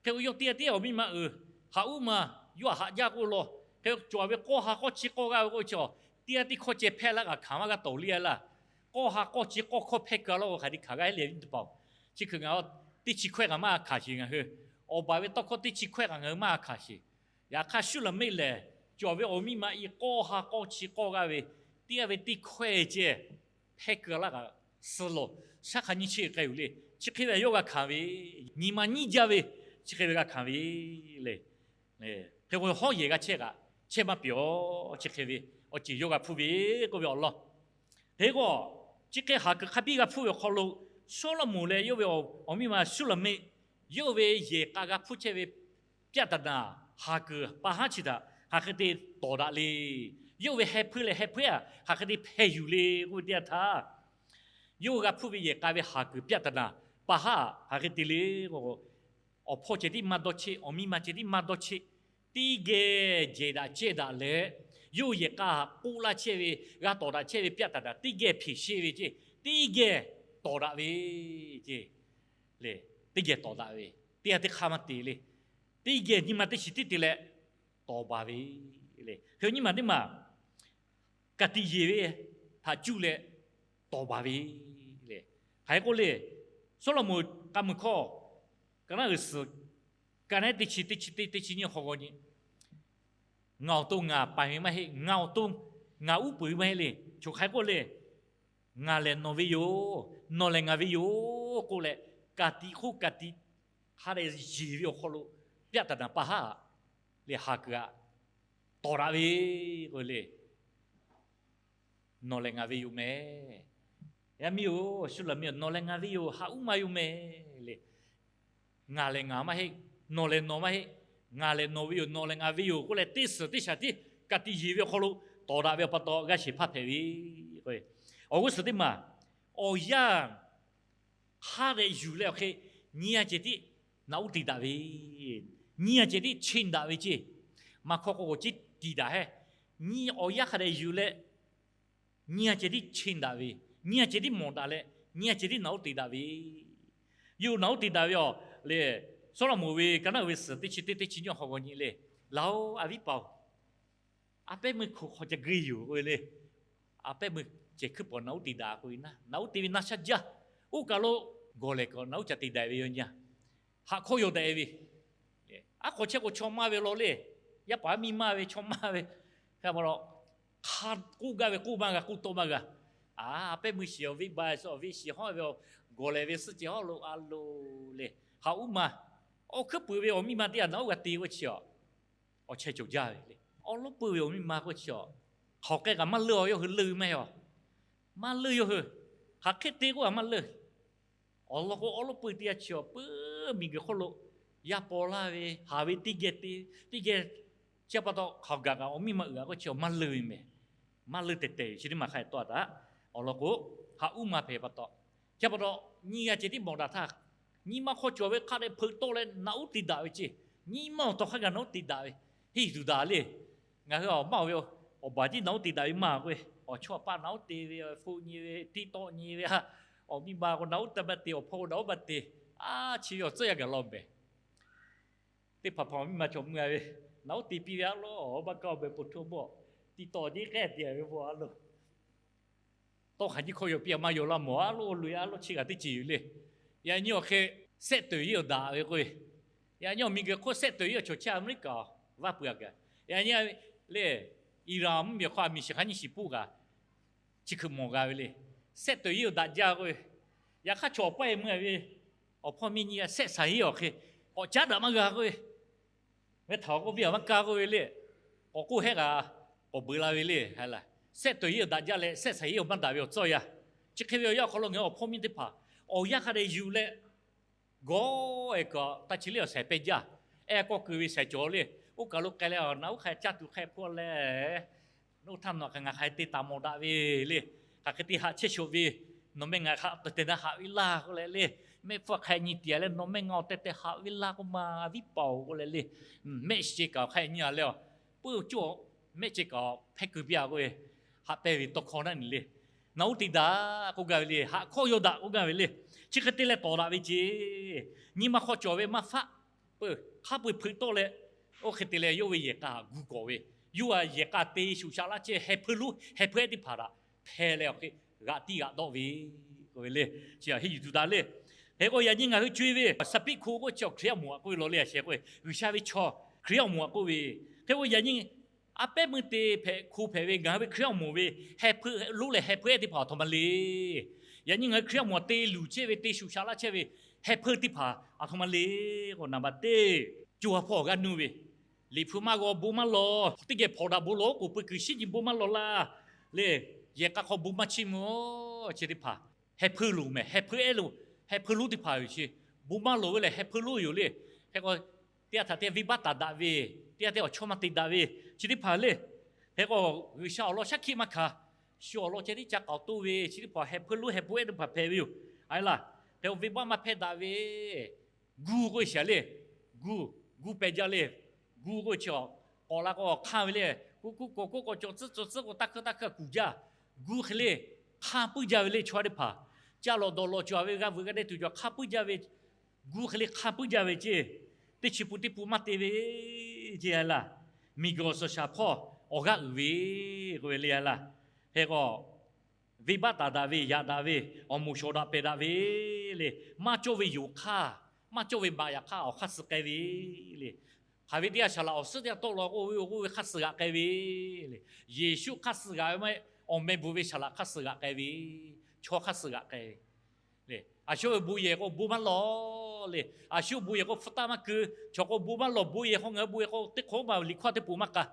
Hk'e k'o yawˇ teˇ g'aˇ tiˉ awˬ miˇ ma uiˍ haꞈ uˉ ma yawˇ htaꞈ haꞈ jaˇ k'oˆ law. Hk'e k'o cawˬ ve k'awˇ ha k'awˇ chi k'awˇ g'aˇ ve k'o chi, teˇ g'aˇ teˇ hkawˇ ceh hpehˇ laˇ kaꞈ hkanˍ maˇ g'a tawˍ le a laˇ. K'awˇ ha k'awˇ chi k'awˇ hkawˇ hpehˇ keu laˇ k'o hk'aˬ hk'e hkanˍ g'a heˆ le nyi teˇ hpaˍ-oˬ. Chi hk'e ngaˬ teˇ chi hkawehˇ kaꞈ maˇ hkanˍ sheˍ ngaˬ hui. Awˬ baˬ ve tawˇ hkawˇ teˇ chi hkawehˇ kaꞈ ngaˬ hui maˇ hkanˍ sheˍ. Yaꞈ hk'aˇ Suˉlaꞈmehˆ lehˬ, cawˬ ve awˬ miˇ ma i k'awˇ ha k'awˇ chi k'awˇ g'aˇ ve, teˇ g'aˇ ve teˇ hkawehˇ ceh hpehˇ keu laˇ kaꞈ suh lawˬ, shaˉ hk'a nyiˇ chi k'ai-oˬ le. Chi hk'e ve yawˇ g'a hkanˍ ve, nyi ma nyiˇ jaˇ ve, chi hk'e ve g'a hkanˍ ve le. Hk'e k'o hawˉ yehˬ g'a chehˇ kaꞈ chehˇ maˇ peuˬ-oˬ. Chi hk'e ve awˬ ceuˬ yawˇ g'a hpuˇ ve k'oˆ ve awˬ lawn. Hk'e k'o, chi hk'e haˍ kuiˬ hk'a biˇ g'a hpuˇ ve awˬ hk'aw lo, Sawˉlaꞈmonˍ leh yawˇ ve awˬ miˇ ma Suˉlaꞈmehˆ, yawˇ ve yehˬ k'a g'a hpuˇ chehˇ ve ပြဿနာ haˍ kuiˬ pa haˉ chi htaꞈ hk'aˬ hk'e te tawˍ daꞈ le. Yawˇ ve heh hpuiˇ leh heh hpuiˇ aꞈ hk'aˬ hk'e te hpeh yuˬ le k'oˆ ve teˇ yanˇ htaˇ, yawˇ g'a hpfuhˇ ve yehˬ k'a ve haˍ kuiˬ ပြဿနာ pa haˉ hk'aˬ hk'e te le k'o, awˬ hpawˇ ceh tiˉ maˇ dawˇ cheˆ, awˬ miˇ ma ceh tiˉ maˇ dawˇ cheˆ, teˇ geh jehˬ daꞈ cehˇ daꞈ leh, yawˇ yehˬ k'a k'oˆ laˇ chehˇ ve, gha tawˍ daꞈ chehˇ ve ပြဿနာ teˇ geh ဖြေရှင်း ve ce, teˇ geh tawˍ daꞈ ve ce le. Teˇ geh tawˍ daꞈ ve, teˇ g'aˇ teˇ hk'aˇ maˇ te le. Teˇ geh nyi ma teˇ shiˍ tiˉ te leh tawˍ baˬ ve le. Hk'e nyi ma teˇ maˬ ka tiꞈ yeˬ ve htaꞈ cuˇ leh tawˍ baˬ ve le. Hk'aˬ hk'e k'oˆ le, Sawˉlaꞈmonˍ k'a muiˬ hkawˇ, ka naˉ uiˍ suhˍ, ka naˉ teˇ chi, teˇ chi teˇ, teˇ chi nyiˇ hk'aw g'aw nyi, ngaˬ awˬ to ngaˬ paiˍ ve maˇ heˆ, ngaˬ awˬ to ngaˬ uˉ peunˍ ve maˇ heˆ le. Choˬ hk'aˬ hk'e k'oˆ le, ngaˬ lehˬ nawˬ ve yoˬ, nawˬ lehˬ ngaˬ ve yoˬ k'oˆ leh, ka tiꞈ hk'oˆ ka tiꞈ hk'a dehꞈ yeˬ ve awˬ hk'aw lo ပြဿနာ pa haˉ leh haˍ kuiˬ aꞈ tawˍ daꞈ ve k'o le, nawˬ lehˬ ngaˬ ve yoˬ mehˍ. Yaˇ miˇ-oˬ, Suˉlaꞈmehˆ-oˬ, nawˬ lehˬ ngaˬ ve yoˬ, haꞈ uˉ ma yoˬ mehˍ le. Ngaˬ lehˬ ngaˬ maˇ heˆ, nawˬ lehˬ nawˬ maˇ heˆ, ngaˬ lehˬ nawˬ ve yoˬ, nawˬ lehˬ ngaˬ ve yoˬ k'oˆ leh teˇ suhˍ teˇ shaˍ tiˉ ka tiꞈ yeˬ ve awˬ hk'aw lo tawˍ daꞈ ve awˬ pa taw g'a sheˍ hpaˇ hpehꞈ ve. Awˬ g'uˇ suhˍ teˇ maˬ, awˬ yanˇ hk'a dehꞈ yuˬ leh awˬ hk'e nyi a cehˬ tiˉ naꞈ uˉ te daꞈ ve, nyi a cehˬ tiˉ cheˇ daꞈ ve ceˇ. Maˇ hkawˇ k'o k'o ceˇ tiˍ daꞈ hehˉ, nyi awˬ yanˇ hk'a dehꞈ yuˬ leh nyi a cehˬ tiˉ cheˇ daꞈ ve, nyi a cehˬ tiˉ mawˬ daꞈ leh, nyi a cehˬ tiˉ naꞈ uˉ te daꞈ ve yoˬ. Naꞈ uˉ te daꞈ ve awˬ le, Sawˉlaꞈmonˍ ve ka naˉ ve suhˍ teˇ chi teˇ teˇ chi nyiˇ awˬ hk'aw g'aw nyi le, Laˬ-oˬ, a viˉ paˍ-oˬ, a pehˉ meuˇ hko hk'aw ca geuˇ yoˬ k'oˆ ve le. A pehˉ meuˇ cehˬ hkuiˉ pawˍ naꞈ uˉ te daꞈ k'oˆ ve, naꞈ uˉ te ve naˆ shaˉ jaˇ. Oˇ kaˬ lo gawˬ lehˬ kaꞈ naꞈ uˉ ca te daꞈ ve yoˬ nyi. Haꞈ hkawˇ yaw daꞈ ve, aˉ hk'aw chehˇ k'o chaw maˇ ve law le. Yaˇ paˍ miˇ maˇ ve chaw maˇ ve, hk'a pa la, hk'a k'oˆ gaˇ ve k'oˆ maˇ g'a, k'oˆ tawˆ maˇ g'a. A, a pehˉ meuˇ shiˍ awˬ viˉ ba suh awˬ viˉ shiˍ hawˉ ve, gawˬ lehˬ ve suhˆ cehˬ hawˉ lo a loˬ le. Haꞈ uˉ ma, awˬ hkuiˉ puiˍ ve awˬ miˇ ma teˇ g'aˇ naꞈ uˉ g'a te k'oˆ chi a, awˬ chehˇ cawˬ jaˇ ve le. Awˬ lawˉ peuˇ ve awˬ miˇ ma k'oˆ chi a, hk'aˬ k'ai kaꞈ maˇ leuˇ a, yawˇ hui leuˇ maˇ heˆ a, maˇ leuˇ yawˇ hui. Hk'aˬ hk'e te k'oˆ a maˇ leuˇ. Awˬ lawn k'o, awˬ lawˉ peuˇ teˇ g'aˇ chi awˬ peuˬ miˬguiˬ hk'oˆ lo yaˇ paw laˇ ve, haˍ ve teˇ geh te, teˇ geh chi pa taw hk'aˬ gaˬ kaꞈ awˬ miˇ ma uiˍ a k'oˆ chi awˬ maˇ leuˇ ve mehˬ. Maˇ leuˇ tehˬ tehˬ chi teˇ maˬ hk'a dehꞈ tawˆ a taꞈ. Awˬ lawn k'o, haꞈ uˉ ma hpehꞈ pa taw, chi pa taw nyi g'a cehˬ tiˉ mawˬ daꞈ htaˇ, nyi ma hk'aw cawˬ ve hk'a dehꞈ hpeuꞈ tawˆ leh naꞈ uˉ te daꞈ ve ceˇ. Nyi ma awˬ tawˬ hk'a gaˬ naꞈ uˉ te daꞈ ve, henˇ yuˬ tuˬ daꞈ le. Ngaˬ hui awˬ maˇ ve awˬ baˬ tiˉ naꞈ uˉ te daꞈ ve maˇ k'oˆ ve, awˬ chawˇ awˬ paˆ naꞈ uˉ te ve, hpu nyi ve, tiˆ tawˆ nyi ve, awˬ miˇ ma k'o naꞈ uˉ taˇ maˇ te, awˬ hpawˇ k'o naꞈ uˉ maˇ te. A, chi ve awˬ tcuhˉ yaˇ gaˬ law mehˬ. Teˇ hpaˍ hpaˍ awˬ miˇ ma cawˬ meuˇ a ve, naꞈ uˉ te piˇ ve a lo, awˬ baˇ kaˇ awˬ beh po hto bawˆ, tiˆ tawˆ nyi k'ehˉ te ve bawˆ a lo. Tawˇ hk'aˬ nyiˇ hkawˇ yaw piˇ a maˇ yaw laˇ mawˬ a lo, loꞈ e a lo chi g'aˇ teˇ ceuˬ yoˬ le. Yaꞈ nyi awˬ hk'e, sehˆ teuˍ yeˇ awˬ daꞈ ve k'oˆ ve, yaꞈ nyi awˬ miˬguiˬ hk'oˆ sehˆ teuˍ yeˇ awˬ cawˬ chehˇ America vaˇ peuˬ a kaꞈ, yaꞈ nyi le, Iran mvuhˇmiˬ hk'aw a miˬ shiˍ hk'a nyiˇ shiˍ puˆ kaꞈ, chi hkui mawˬ g'a ve le. Sehˆ teuˍ yeˇ awˬ daꞈ jaˇ k'oˆ ve, yaꞈ hk'aˇ chaw awˬ paˇ e meuˇ a ve, awˬ hpawˇ miˇ nyi a sehˆ saˍ yeˇ awˬ hk'e, k'awꞈ caˉ daꞈ maˇ g'a k'oˆ ve, meh htaꞈ k'oˆ piˇ a maˇ kaˇ k'oˆ ve le. K'awꞈ k'oˆ hehˉ kaꞈ, k'awꞈ beuꞈ la ve le. Sehˆ teuˍ yeˇ awˬ daꞈ jaˇ leh sehˆ saˍ yeˇ awˬ maˇ daꞈ ve awˬ tcuhˉ yaˇ. Chi hk'e ve awˬ yanˇ awˬ hk'aw lo ngaˬ hui awˬ hpawˇ miˇ teˇ hpaˍ awˬ yanˇ hk'a dehꞈ yuˬ leh, gawˬ e kaꞈ taˇ chi le awˬ shaiˍ pehˇ jaˇ. Ehˉ kawˆ keu ve shaiˍ cawˬ le. Oˇ kaˬ lo k'ai leh naꞈ uˉ hk'a caˇ tuˬ hk'a hpawˇ leh, oˇ htaˇ nawˬ hk'a ngaˬ hk'a te taˍ mawˬ daꞈ ve le. Hk'aˬ hk'e te haꞈ chehˇ shoꞈ ve, nawˬ meh ngaˬ hk'a teh teh na haꞈ ve laˇ k'oˆ leh le. Mehˆ hpfuhˇ hk'a nyi tiꞈ a leh nawˬ meh ngaˬ awˬ teh teh haꞈ ve laˇ k'oˆ ma, a viˉ paˍ-oˬ k'oˆ leh le. Mehˆ shiˍ ceh kaꞈ hk'a nyi a leh, puiˉ coˇ mehˆ ceh kaꞈ hpehˇ keu piˇ a k'oˆ ve, haꞈ pehnˇ ve tawˇ hkawˇ naˉ ni le. Naꞈ uˉ te daꞈ k'oˆ gaˇ ve le, haꞈ hkawˇ yaw daꞈ k'oˆ gaˇ ve le. Chi hk'e te leh tawˍ daꞈ ve ceˇ. Nyi ma hk'aw cawˬ ve maˇ faˆ peuˬ, hk'a peu-eˬ hpeuꞈ tawˆ leh, oˇ hk'e te leh yawˇ ve yehˬ k'a gu kawꞈ ve, yawˇ a yehˬ k'a te shuˍ shaꞈ laˇ chehˇ heh hpeuˇ lonˉ heh hpeuˇ ehˉ teˇ hpaˍ htaꞈ hpeh leh awˬ hk'e g'aꞈ tiˇ g'aꞈ dawˆ ve k'oˆ ve le. Chi a henˇ yuˬ tuˬ daꞈ le. Hk'e k'o yaꞈ nyi ngaˬ hui co e ve Saˍpiˆ hko k'oˆ chi awˬ Hkriꞈ yaˇ awˬ moˍ aꞈ k'oˆ ve law le, a sheh k'oˆ ve G'uiˬsha ve chaw Hkriꞈ yaˇ awˬ moˍ aꞈ k'oˆ ve. Hk'e k'o yaꞈ nyi a pehˉ meuˇ te hpehꞈ hko hpehꞈ ve ngaˬ hui ve Hkriꞈ yaˇ awˬ moˍ ve heh hpeuˇ lonˉ leh heh hpeuˇ ehˉ teˇ hpaˍ aˬ htoꞈ ma le. Yaꞈ nyi ngaˬ hui Hkriꞈ yaˇ awˬ moˍ aꞈ te luˬ chehˇ ve te shuˍ shaꞈ laˇ chehˇ ve heh hpeuˇ teˇ hpaˍ aˬ htoꞈ ma le. K'o naˍ baˬ teˇ, co ha hpawˇ awˬ g'aˇ nuˇ ve, liꞈ hpu maˇ g'aw bon maˇ lawˬ, teˇ geh hpawnˬ daꞈ bon lawˬ, k'oˍ pui kuiˬ shiˉ nyi bon maˇ lawˬ laˇ le. Yehˬ k'a hk'aw bon maˇ chiˇ mvuh-oˬ. Chi teˇ hpaˍ heh hpeuˇ loˬ mehˬ, heh hpeuˇ ehˉ loˬ, heh hpeuˇ lonˉ teˇ hpaˍ yoˬ. Chi bon maˇ lawˬ ve lehˬ heh hpeuˇ lonˉ yoˬ le. Hk'e k'o teˇ g'aˇ htaꞈ teˇ g'aˇ venˇbaˆ taˍ daꞈ ve, teˇ g'aˇ teˇ g'aˇ awˬ chawˇ maˇ te daꞈ ve, chi teˇ hpaˍ le. Hk'e k'o G'uiˬsha awˬ lawn shaˉ hkiˆ maˇ hkanˍ, shu awˬ lawn ceh tiˉ ca k'aoˍ toˇ ve chi teˇ hpaˍ heh hpeuˇ lonˉ heh hpeuˇ ehˉ teˇ hpaˍ hpehꞈ ve yoˬ. A e laˇ, hk'e k'o venˇbaˆ maˇ hpehˇ daꞈ ve, gu k'oˆ ve shaˍ le. Gu, gu pehˬ jaˇ le. Gu k'oˆ ve chi a, k'awꞈ la k'o hk'anˇ ve le. Kuˇ kuˇ k'awꞈ k'oˆ k'awꞈ cawˬ tcuhˉ cawˬ tcuhˉ k'o taˇ hkeuˇ taˇ hkeuˇ kuˬ jaˇ. Gu hk'e le hk'anˇ puiˉ jaˇ ve le. Chaw teˇ hpaˍ caˇ lawˬ dawˬ lawˬ cawˬ ve g'a veuꞈ g'a deh tuˬ cawˬ hk'anˇ puiˉ jaˇ ve, gu hk'e le hk'anˇ puiˉ jaˇ ve ceˇ. Teˇ chi pun teˇ pun maˇ te ve ceˇ a e laˇ. Miˬguiˬ awˬ suhˍ shaˍ hpawˇ awˬ g'aˇ uiˍ ve k'oˆ ve le a e laˇ. Hk'e k'o venˇbaˆ taˍ daꞈ ve, yaꞈ daꞈ ve, awˬ moˍ shawˍ daꞈ pehˬ daꞈ ve le. Maˇ cawˇ ve yoˬ hk'aˇ, maˇ cawˇ ve maꞈ yaꞈ hk'aˇ awˬ hk'aˇ suh k'ai ve le. Hk'aˬ ve teˇ g'aˇ saˍ laꞈ awˬ suhˉ teˇ g'aˇ tawˆ la k'oˆ ve, oˇ k'oˆ ve hk'aˇ suh g'aꞈ k'ai ve le. Yeˍsuˆ hk'aˇ suh g'aꞈ ve maˇ heˆ, awˬ meh bvuhꞈ ve saˍ laꞈ hk'aˇ suh g'aꞈ k'ai ve, chaw hk'aˇ suh g'aꞈ k'ai ve le. A shu ve bon yehˬ k'o bon maˇ lawˬ le. A shu bon yehˬ k'o hpu taˆ maˇ keu. Chaw k'o bon maˇ lawˬ, bon yehˬ hk'aw ngaˬ hui bon yehˬ k'o teˇ hk'awꞈ ma liꞈ hkawˇ teˇ poˍ maˇ k'a.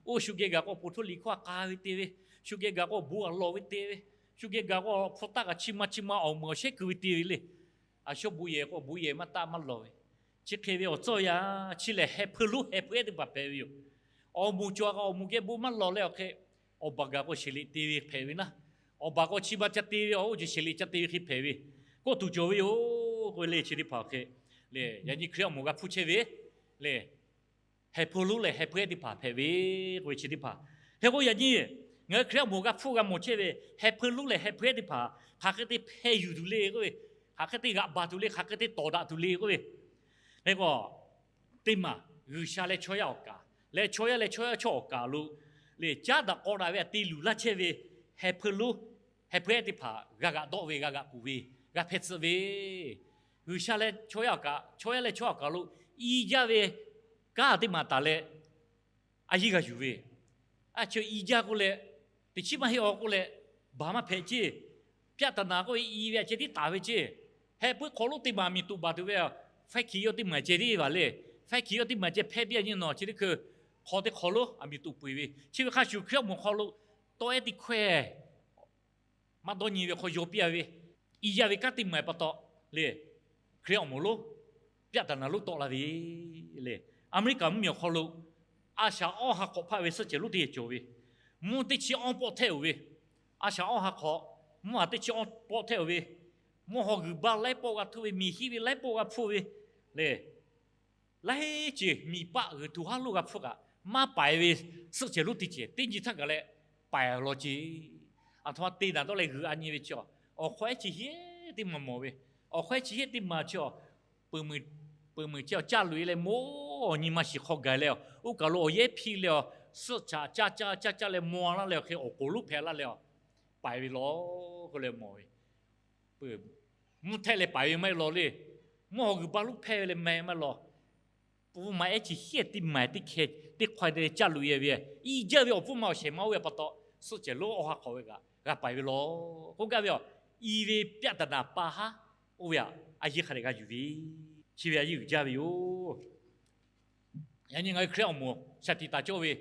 Oˇ shu geh gaˬ k'o poˍ htoˇ liꞈ hkawˇ a k'a ve te ve, shu geh gaˬ k'o bon a lawˬ ve te ve, shu geh gaˬ k'o hpu taˆ kaꞈ chi ma chi ma awˬ meuꞈ awˬ shehˉ keu ve te ve le. A shu bon yehˬ k'o bon yehˬ maˇ taˆ maˇ lawˬ ve, Chi hk'e ve awˬ tcuhˇ yaˇ chi lehˬ, heh hpeu lonˉ heh hpeu ehˉ teˇ hpaˍ hpehꞈ ve yoˬ. Awˬ moˍ cawˬ kaꞈ awˬ moˍ geh bon maˇ lawˬ leh awˬ hk'e, awˬ baˬ gaˬ k'o sheˍ leꞈ te ve hpehꞈ ve naˉ, awˬ baˬ k'o chi ma ca te ve, awˬ oˇ ceuˬ sheˍ leꞈ ca te ve hk'e hpehꞈ ve, kawˆ tuˬ cawˬ ve yoˬ k'oˆ ve le. Chi teˇ hpaˍ awˬ hk'e lehˬ, yaꞈ nyi Hkriꞈ awˬ moˍ g'a hpuˇ chehˇ ve lehˬ, heh hpeu lonˉ leh heh hpeu ehˉ teˇ hpaˍ hpehꞈ ve k'oˆ ve chi teˇ hpaˍ. Hk'e k'o yaꞈ nyi ngaˬ hui Hkriꞈ awˬ moˍ g'a hpuˇ g'a mawˬ chehˇ ve heh hpeu lonˉ leh heh hpeu ehˉ teˇ hpaˍ hk'aˬ hk'e te hpeh yuˬ tuˬ le k'oˆ ve, hk'aˬ hk'e te g'aꞈ baˬ tuˬ le, hk'aˬ hk'e te tawˍ daꞈ tuˬ le k'oˆ ve, hk'e k'o teˇ maˬ G'uiˬsha leh chaw yaˇ awˬ kaˍ leh chaw yaˇ leh chaw yaˇ chawˇ awˬ kaˍ lo lehˬ, caˉ daꞈ k'aw daꞈ ve htaꞈ te luˬ laˇ chehˇ ve heh hpeu lonˉ heh hpeu ehˉ teˇ hpaˍ g'a g'aꞈ dawˆ ve, g'a g'aꞈ k'oˍ ve, g'a hpeh tsuhꞈ ve, G'uiˬsha leh chaw yaˇ awˬ kaˍ, chaw yaˇ leh chaw awˬ kaˍ lo i jaˇ ve kanˉ teˇ maˬ taˍ leh a yiˇ g'a yuˬ ve, a chi i jaˇ k'oˆ leh, teꞈ chiˉ maˇ heˆ aw k'oˆ leh, baˬ maˇ hpehꞈ ceˇ. Pyaˆ taˍ naˍ k'oˆ ve i ve a ceh tiˉ taˍ ve ceˇ. Heh puiˉ hk'aw lonˉ teˇ maˬ miˬ tuꞈ baˬ tuˬ ve, faiˇ hkiˬ yawˇ teˇ maˬ ceh tiˉ vaˬ le. Faiˇ hkiˬ yawˇ teˇ maˬ ceh hpehˇ piˇ a nyi nawˬ chi teˇ hkui hk'aw teˇ hk'aw lonˉ a miˬ tuꞈ puiˍ ve, chi ve hk'a shuˍ Hkriꞈ awˬ moˍ hk'aw lo tawˇ ehˉ teˇ hkawehˇ maˇ dawˇ nyi ve hk'aw yaw piˇ a ve, i jaˇ ve kanˉ teˇ maˬ pa taw lehˬ, Hkriꞈ awˬ moˍ lonˉ pyaˆ taˍ naˍ lonˉ tawˆ la ve le. America mvuhˇmiˬ awˬ hk'aw lo a shaꞈ awˇ ha hk'awꞈ hpaˆ ve suhˆ cehˬ lonˉ teˇ cawˬ ve, mvuhˇ teˇ chi awˇ pawˆ htehˇ oˬ ve, a shaꞈ awˇ ha hk'awꞈ mvuhˇ ha teˇ chi awˇ pawˆ htehˇ oˬ ve, mvuhˇ haw g'uiˬ ba laiˉ pawˆ g'a hpuˇ ve, miˬ hiˆ ve laiˉ pawˆ g'a hpuˇ ve le. Laiˉ ceuˬ miˬ paˆ g'uiˬ htu haˉ loˇ g'a hpfuhˇ kaꞈ, maˇ paiˍ ve suhˆ cehˬ lonˉ teˇ cehˬ teˇ nyi htaˇ kaꞈ leh paiˍ law ce. Aˬ htoꞈ ma te naˍ dawˇ leh g'uiˬ a nyi ve chi, awˬ hk'aw ehˉ chi hiˉ teˇ maˬ mawˬ ve, awˬ hk'aw ehˉ chi hiˉ teˇ maˬ chi, peuˬ muiˬ chi awˬ caˇ loꞈ e leh mawˬ, nyi ma shiˍ hk'aw gaˬ leh, oˇ kaˬ lo awˬ yehˉ hpiˇ leh, suhˆ caꞈ caˇ caˇ caˇ caˇ leh maw laˇ leh awˬ hk'e awˬ k'oˍ lonˉ hpehꞈ laˇ leh paiˍ ve law k'oˆ leh mawˬ ve. Mvuhˇ htehˆ leh paiˍ ve maˇ heˆ law le. Mvuhˇ haw g'uiˬ ba lonˉ hpehˇ ve leh meh maˇ law. Pfuhˇ ma ehˉ chi hiˉ teˇ maˬ teˇ hkeh teˇ hk'aw te leh caˇ loꞈ e ve, i jaˇ ve awˬ pfuhˇ ma awˬ shehˍ ma oˇ ve pa taw, suhˆ cehˬ lonˉ awˇ ha hk'awꞈ ve kaꞈ g'a paiˍ ve law k'oˆ gaˇ ve aˬ. I ve pyaˆ taˍ naˍ pa haˉ oˇ ve aꞈ, a yiˇ hk'a dehꞈ g'a yuˬ ve, chi ve a yiˇ uiˍ jaˇ ve yoˬ. Yaꞈ nyi ngaˬ hui Hkriꞈ awˬ moˍ shaˍ tiꞈ taˍ cawˇ ve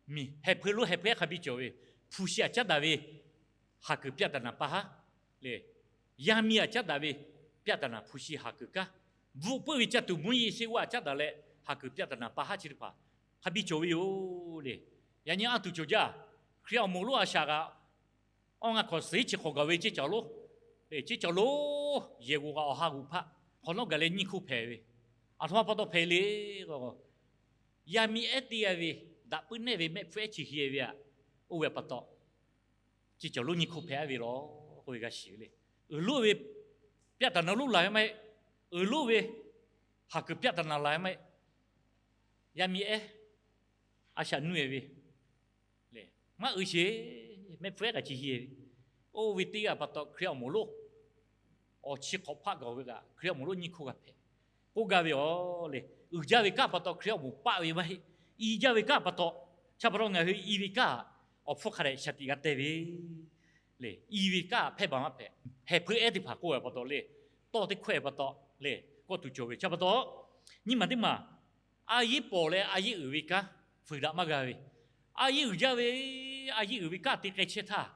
miˬ heh hpeu lonˉ heh hpeu ehˉ hk'a biˇ cawˬ ve, hpu shi aꞈ caˉ daꞈ ve haˍ kuiˬ pyaˆ taˍ naˍ pa haˉ lehˬ, yaˇ miˇ aꞈ caˉ daꞈ ve pyaˆ taˍ naˍ hpu shi haˍ kuiˬ kanˉ, bvuhꞈ puiˉ ve caˇ tuˬ mvuhˇ yeˬ sheˆ g'uˇ aꞈ caˉ daꞈ leh haˍ kuiˬ pyaˆ taˍ naˍ pa haˉ chi teˇ hpaˍ hk'a biˇ cawˬ ve yoˬ le. Yaꞈ nyi a tuˬ cawˬ jaˇ, Hkriꞈ awˬ moˍ lonˉ a shaꞈ kaꞈ awˇ ngaˇ hk'awꞈ suhˍ hiˉ chi hk'awꞈ gaˬ ve ceˇ cawˬ lonˉ, ceˇ cawˬ lonˉ yehˬ g'oˍ kaꞈ awˬ ha g'oˍ hpaˆ hk'awꞈ nawˉ gaˬ leh nyiˇ hk'oˆ hpehꞈ ve, aˬ htoꞈ ma pa taw hpehꞈ le. Yaˇ miˇ ehˉ teˇ g'aˇ ve daꞈ puiˉ nehˇ ve mehˆ hpfuhˇ ehˉ chi hk'e ve aꞈ, oˇ ve pa taw ceˇ cawˬ lonˉ nyiˇ hk'oˆ hpehꞈ ve law k'oˆ ve g'a shiˍ ve le. Uiˍ lonˉ ve pyaˆ taˍ naˍ lonˉ laˬ ve maˇ heˆ. Uiˍ lonˉ ve haˍ kuiˬ pyaˆ taˍ naˍ laˬ ve maˇ heˆ. Yaˇ miˇ ehˉ a shaꞈ nuˇ e ve lehˬ, maˇ uiˍ sheˍ, mehˆ hpfuhˇ ehˉ kaꞈ chi hk'e ve, oˇ ve teˇ g'aˇ pa taw Hkriꞈ awˬ moˍ lonˉ awˬ chi hk'awꞈ hpaˆ gaˬ ve kaꞈ Hkriꞈ awˬ moˍ lonˉ nyiˇ hk'oˆ g'a hpehꞈ k'oˆ gaˇ ve aˬ le. Uiˍ jaˇ ve kanˉ pa taw Hkriꞈ awˬ moˍ paˆ ve maˇ heˆ. I jaˇ ve kanˉ pa taw, chi pa taw ngaˬ hui i ve kanˉ awˬ hpfuhˇ hk'a dehꞈ shaˍ tiꞈ g'a te ve le. I ve kanˉ hpehˇ baˬ maˇ hpehꞈ. Heh hpeu ehˉ teˇ hpaˍ k'oˆ ve pa taw le, tawˇ teˇ hkawehˇ pa taw le, kawˆ tuˬ cawˬ ve chi pa taw, nyiˇ maˬ teˇ maˬ a yiˉ pawˍ leh a yiˉ uiˍ ve kanˉ fuiˍ daꞈ maˇ g'a ve, a yiˉ uiˍ jaˇ ve, a yiˉ uiˍ ve kanˉ te k'ai chehˇ htaˇ,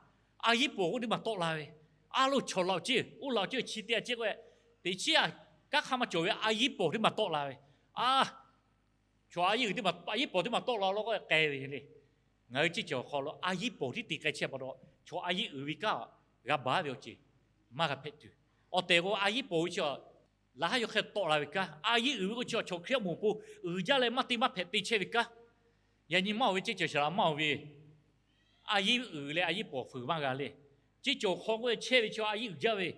a yiˉ pawˍ k'oˆ teˇ maˬ tawˆ la ve, a lo chaw laꞈ ceˇ oˇ laꞈ ceˇ chi te a ceˇ k'o, teꞈ chiˉ a kanˉ hk'aˇ maˇ cawˬ ve a yiˉ pawˍ teˇ maˬ tawˆ la ve, a chaw a yiˉ uiˍ teˇ maˬ, a yiˉ pawˍ teˇ maˬ tawˆ la law k'oˆ k'ai ve le. Ngaˬ hui ceˇ cawˬ hk'aw lo a yiˉ pawˍ tiˉ te k'ai chehˇ pa taw, chaw a yiˉ uiˍ ve kanˉ g'a baˬ ve awˬ ceuˬ maˇ g'a hpehꞈ tuˬ, awˬ tehˬ k'o a yiˉ pawˍ ve chi laˬ haˉ yaw hk'e tawˆ la ve kanˉ, a yiˉ uiˍ ve k'o chi chaw Hkriꞈ awˬ moˍ awˬ pon uiˍ jaˇ leh maˇ te maˇ hpehꞈ te chehˇ ve kanˉ. Yaꞈ nyi maˇ oˬ ve ceˇ cawˬ shaˍ laꞈ maˇ oˬ ve, a yiˉ uiˍ leh a yiˉ pawˍ fuiˍ maˇ g'a le. Ceˇ cawˬ hk'aw k'oˆ chehˇ ve chi a yiˉ uiˍ jaˇ ve,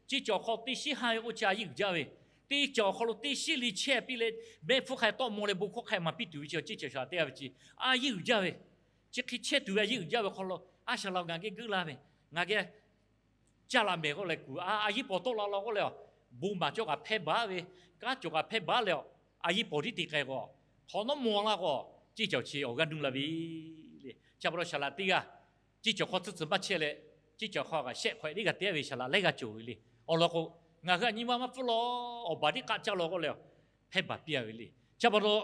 ceˇ cawˬ hk'aw teˇ shiˉ ha ve k'o chi a yiˉ uiˍ jaˇ ve, teˇ cawˬ hk'aw lo teˇ shiˉ le chehˇ piˇ leh mehˆ hpfuhˇ hk'a tawˆ maw leh bon hkawˇ hk'a maˍ piˇ tuˬ ve chi ceˇ cawˬ shaˍ laꞈ teˇ g'aˇ ve chi a yiˉ uiˍ jaˇ ve, chi hk'e chehˇ tuˬ ve a yiˉ uiˍ jaˇ ve hk'aw lo a shaˍ laꞈ ngaˬ geh geuˆ la ve, ngaˬ geh caˇ la mehˍ k'oˆ leh kuˬ a, a yiˉ pawˍ tawˆ la law k'oˆ leh, bon maˍ cawˬ kaꞈ hpehˇ baˬ ve, kanˉ cawˬ kaꞈ hpehˇ baˬ leh, a yiˉ pawˍ tiˉ te k'ai k'o, hk'awꞈ nawˉ maw la k'o, ceˇ cawˬ chi awˬ g'aˇ nuˇ la ve le. Chi pa taw shaˍ laꞈ teˇ g'aˇ ceˇ cawˬ hk'aw tcuhˉ tcuhˉ baˇ chehˇ leh, ceˇ cawˬ hk'aw kaꞈ shehˆ hk'awehꞈ teˇ g'aˇ te ve shaˍ laꞈ lehˉ g'a cawˬ ve le. Awˬ lawn k'o, ngaˬ hui a nyi ma maˇ pfuhˇ law, awˬ baˬ tiˉ k'aˆ caˇ law k'oˆ leh hpehˇ baˬ piˇ a ve le. Chi pa taw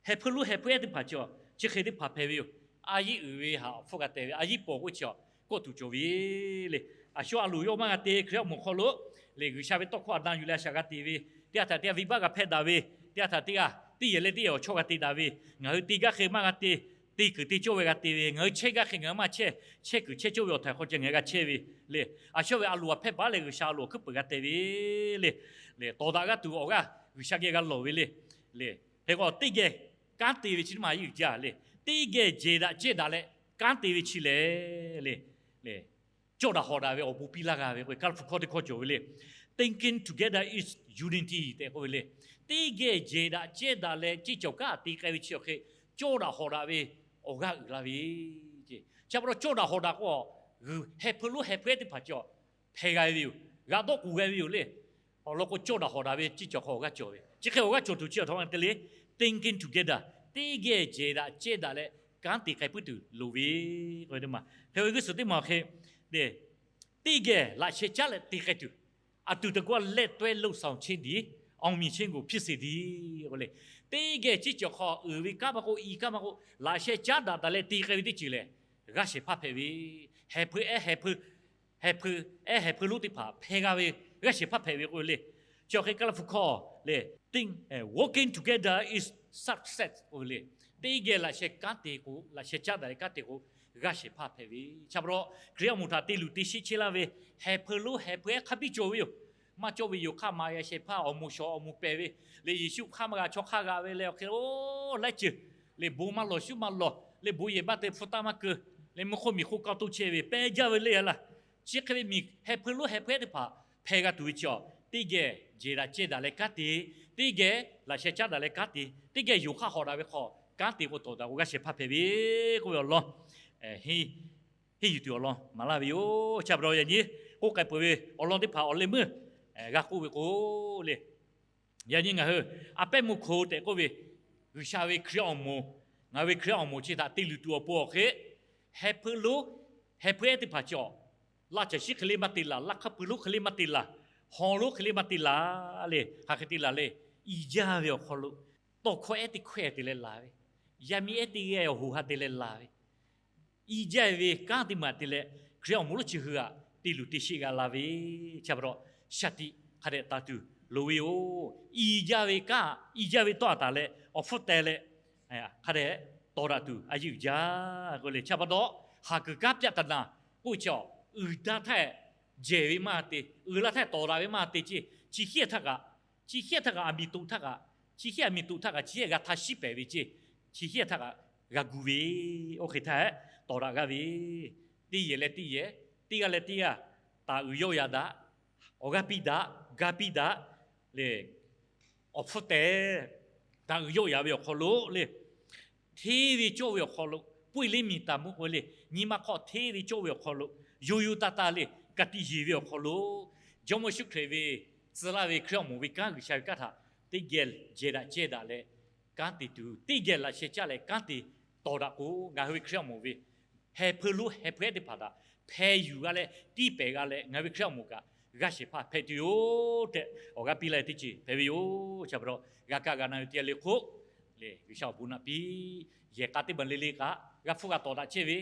heh hpeu lonˉ heh hpeu ehˉ teˇ hpaˍ chi chi hk'e teˇ hpaˍ hpehꞈ ve yoˬ. A yiˉ uiˍ ve htaꞈ awˬ hpfuhˇ g'a te ve, a yiˉ pawˍ k'oˆ chi kawˆ tuˬ cawˬ ve le. A shu a loˍ yawˇ maˇ g'a te, Hkriꞈ awˬ moˍ hk'aw lo lehˬ G'uiˬsha ve tawˇ hkawˇ a na yuˬ leh a shaꞈ g'a te ve Teˇ g'aˇ htaꞈ teˇ g'aˇ venˇbaˆ g'a hpehˇ daꞈ ve, teˇ g'aˇ htaꞈ teˇ g'aˇ, teˇ yehˬ leh teˇ yehˬ awˬ chawˇ g'a te daꞈ ve, ngaˬ hui te gaˇ hk'e maˇ g'a te, te kuiˬ te cawˇ ve g'a te ve, ngaˬ hui chehˇ gaˇ hk'e ngaˬ hui maˇ chehˇ, chehˇ kuiˬ chehˇ cawˇ ve awˬ htaiˍ hk'aw ceh ngaˬ hui g'a chehˇ ve le. A shawˉ ve a loˍ a hpehˇ baˆ leh G'uiˬsha a loˍ awˬ hkuiˉ peuˬ g'a te ve le. Lehˬ, tawˍ daꞈ g'aˇ tuˬ awˬ g'aˇ G'uiˬsha geh g'a lawˬ ve le. Lehˬ, hk'e k'o teˇ geh kanˉ te ve chi teˇ maˬ yeˬ jaˇ le. Teˇ geh jehˬ daꞈ cehˇ daꞈ leh kanˉ te ve chi lehˬ le, lehˬ, cawˇ daꞈ hawꞈ daꞈ ve awˬ bon piˇ laˇ g'a ve k'o, Kaˇlaˇ hpu hkawˇ teˇ hkawˇ cawˬ ve le. Thinking together is unity tehꞈ k'oˆ ve le. Teˇ geh jehˬ daꞈ cehˇ daꞈ leh ceˇ cawˬ kanˉ te k'ai ve chi awˬ hk'e cawˇ daꞈ hawꞈ daꞈ ve awˬ g'aˇ uiˍ la ve. Chi pa taw cawˇ daꞈ hawꞈ daꞈ k'o, g'uiˬ heh hpeu lonˉ heh hpeu ehˉ teˇ hpaˍ cawˬ hpeh g'a ve yoˬ. G'aꞈ dawˆ k'oˍ g'a ve yoˬ le. Awˬ lawn k'o, cawˇ daꞈ hawꞈ daꞈ ve ceˇ cawˬ hk'aw awˬ g'aˇ cawˬ ve. Chi hk'e awˬ g'aˇ cawˬ tuˬ chi awˬ htawꞈ ma te le, thinking together, teˇ geh jehˬ daꞈ cehˇ daꞈ leh kanˉ te k'ai puiˉ tuˬ loˍ ve k'o, teˇ maˬ hk'e ve g'uˇ suhˍ teˇ maˬ awˬ hk'e, teˇ geh laꞈ sheh caˉ leh te k'ai tuˬ, အတူတကွလက်တွဲလုပ်ဆောင်ခြင်းသည် အောင်မြင်ခြင်းကို ဖြစ်စေသည် k'o le. Teˇ geh ceˇ cawˬ hk'aw uiˍ ve kanˉ maˇ k'oˆ, i kanˉ maˇ k'oˆ, laꞈ sheh caˉ daꞈ taˍ leh te k'ai ve teˇ ceuˬ lehˬ, g'aˇ shehˍ hpaˇ hpehꞈ ve, heh hpeu ehˉ heh hpeu, heh hpeu ehˉ heh hpeu lonˉ teˇ hpaˍ hpeh g'a ve, g'aˇ shehˍ hpaˇ hpehꞈ ve k'oˆ ve le. Chi awˬ hk'e Kaˇlaˇ hpu hkawˇ le, working together is success k'oˆ ve le. Teˇ geh laꞈ sheh kanˉ te k'o, laꞈ sheh caˉ daꞈ leh kanˉ te k'o, g'aˇ shehˍ hpaˇ hpehꞈ ve. Chi pa taw Hkriꞈ yaˇ awˬ moˍ htaꞈ te luˬ te sheˆ chehˇ laˇ ve heh hpeu lonˉ heh hpeu ehˉ hk'a biˇ cawˬ ve yoˬ. Maˇ cawˇ ve yoˬ hk'aˇ maˍ g'a shehˍ hpaˇ awˬ moˍ shawˍ awˬ moˍ pehˬ ve le. Yeˍsuˆ hk'aˇ maˇ g'a chaw hk'aˇ g'a ve leh awˬ hk'e oˇ laiˉ ceuˬ le, bon maˇ lawˬ shuˉ maˇ lawˬ le, bon yehˬ baˆ te hpu taˇ maˇ keu le, mvuhˇ hk'oˆ miˬ hk'oˆ kaw to chehˇ ve pehˇ jaˇ ve le laˇ. Chi hk'e ve miˬ heh hpeu lonˉ heh hpeu ehˉ teˇ hpaˍ hpeh g'a tuˬ ve chi awˬ, teˇ geh jehˬ daꞈ cehˇ daꞈ leh kanˉ te, teˇ geh laꞈ sheh caˉ daꞈ leh kanˉ te, teˇ geh yonˍ hk'aˇ hawꞈ daꞈ ve hk'aw kanˉ te k'o, tawˍ daꞈ k'o g'aˇ shehˍ hpaˇ hpehꞈ ve k'oˆ ve awˬ lawn henˇ yuˬ tuˬ awˬ lawn maˍ laˇ ve yoˬ. Chi pa taw yaꞈ nyi k'oˆ k'ai peuˬ ve awˬ lawn teˇ hpaˍ awˬ leh meuˇ g'a k'oˆ ve k'o le, yaꞈ nyi ngaˬ hui a pehˉ mvuhˇ hko tehꞈ k'oˆ ve G'uiˬsha ve Hkriꞈ awˬ moˍ, ngaˬ hui ve Hkriꞈ awˬ moˍ chi htaꞈ te luˬ tuˬ awˬ pon awˬ hk'e, heh hpeu lonˉ heh hpeu ehˉ teˇ hpaˍ chi awˬ laˇ caˬ shiˉ hk'e le maˇ te laˬ, laˇ hk'aˇ pui lonˉ hk'e le maˇ te laˬ, haw lonˉ hk'e le maˇ te laˬ le. Hk'aˬ hk'e te laˬ le, i jaˇ ve awˬ hk'aw lo tawˇ hkawˇ ehˉ teˇ hkawehˇ te leh laˬ ve, yaˇ miˇ ehˉ teˇ g'aˇ awˬ hoꞈ ha te leh laˬ ve, i jaˇ ve kanˉ teˇ maˬ te leh Hkriꞈ awˬ moˍ lonˉ chi hui htaꞈ te luˬ te sheˆ g'a la ve. Chi pa taw shaˍ tiꞈ hk'a dehꞈ taˍ tuˬ loˍ ve yoˬ. I jaˇ ve kanˉ, i jaˇ ve tawˇ a taˍ leh awˬ hpfuhˇ teh leh hk'a dehꞈ tawˍ daꞈ tuˬ a yeˇ uiˍ jaˇ k'oˆ le. Chi pa taw haˍ kuiˬ kanˉ ပြဿနာ k'oˆ ve chi awˬ uiˍ daˇ htaˇ jehˬ ve maˇ te, uiˍ la htaˇ tawˍ daꞈ ve maˇ te ceˇ. Chi hiˉ htaˇ kaꞈ, chi hiˉ htaˇ kaꞈ aˬ miˍ toꞈ htaˇ kaꞈ, chi hiˉ aˬ miˍ toꞈ htaˇ kaꞈ chi hiˉ g'a htaˇ shiˉ pehˍ ve ceˇ. Chi hiˉ htaˇ kaꞈ g'a gu ve, oˇ hk'e htaˇ tawˍ daꞈ g'aˇ ve, teˇ yehˬ leh teˇ yehˬ, teˇ g'aˇ leh teˇ g'aˇ taˍ uiˍ yawˇ yaꞈ daꞈ, awˬ g'aˇ piˇ daꞈ, ga piˇ daꞈ le. Awˬ hpfuhˇ teh taˍ uiˍ yawˇ yaꞈ ve awˬ hk'aw lo le, hteˇ ve cawˇ ve awˬ hk'aw lo, ပွင့်လင်းမြင်သာမှု k'oˆ ve le, nyi ma hk'aw hteˇ ve cawˇ ve awˬ hk'aw lo, yoˬ yoˬ taˍ taˍ le, ka tiꞈ yeˬ ve awˬ hk'aw lo, Jawˇmawˇ Yeˍsuˆ Hkriꞈ ve tcuh laˇ ve Hkriꞈ awˬ moˍ ve kanˉ, G'uiˬsha ve kanˉ htaꞈ teˇ geh jehˬ daꞈ cehˇ daꞈ leh kanˉ te tuˬ, teˇ geh laꞈ sheh caˇ leh kanˉ te tawˍ daꞈ k'o, ngaˬ hui ve Hkriꞈ awˬ moˍ ve heh hpeu lonˉ heh hpeu ehˉ teˇ hpaˍ htaꞈ hpeh yuˬ g'a leh tiˇ pehˍ g'a leh, ngaˬ hui ve Hkriꞈ awˬ moˍ kaꞈ g'aˇ shehˍ hpaˇ hpehꞈ tuˬ yoˬ tehꞈ awˬ g'aˇ piˇ laˇ ve teˇ ceuˬ hpehꞈ ve yoˬ. Chi pa taw g'a kaˇ g'a na ve teˇ g'aˇ le hk'oˆ le, G'uiˬsha awˬ bon naꞈ piˇ. Yehˬ k'a teˇ maˬ le le kaꞈ g'a hpfuhˇ g'a tawˍ daꞈ chehˇ ve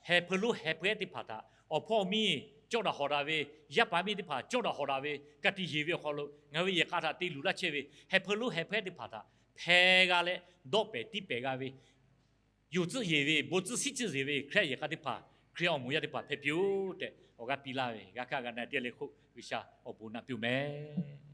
heh hpeu lonˉ heh hpeu ehˉ teˇ hpaˍ htaꞈ awˬ hpawˇ miˇ cawˇ daꞈ hawꞈ daꞈ ve, yaˇ paˍ miˇ teˇ hpaˍ cawˇ daꞈ hawꞈ daꞈ ve ka tiꞈ yeˬ ve awˬ hk'aw lo, ngaˬ hui ve yehˬ k'a htaꞈ te luˬ laˇ chehˇ ve heh hpeu lonˉ heh hpeu ehˉ teˇ hpaˍ htaꞈ hpeh g'a leh dawˆ pehˍ tiˇ pehˍ g'a ve, yoˬ tcuhˆ yeˬ ve, bon tcuhˆ siˉ tcuhˆ yeˬ ve Hkriꞈ yehˬ k'a teˇ hpaˍ, Hkriꞈ awˬ moˍ yaˇ teˇ hpaˍ hpehꞈ piˇ-oˆ tehꞈ awˬ g'aˇ piˇ laˇ ve, g'a kaˇ g'a na teˇ g'aˇ le hk'oˆ G'uiˬsha awˬ bon naꞈ piˇ-oˬ mehˍ.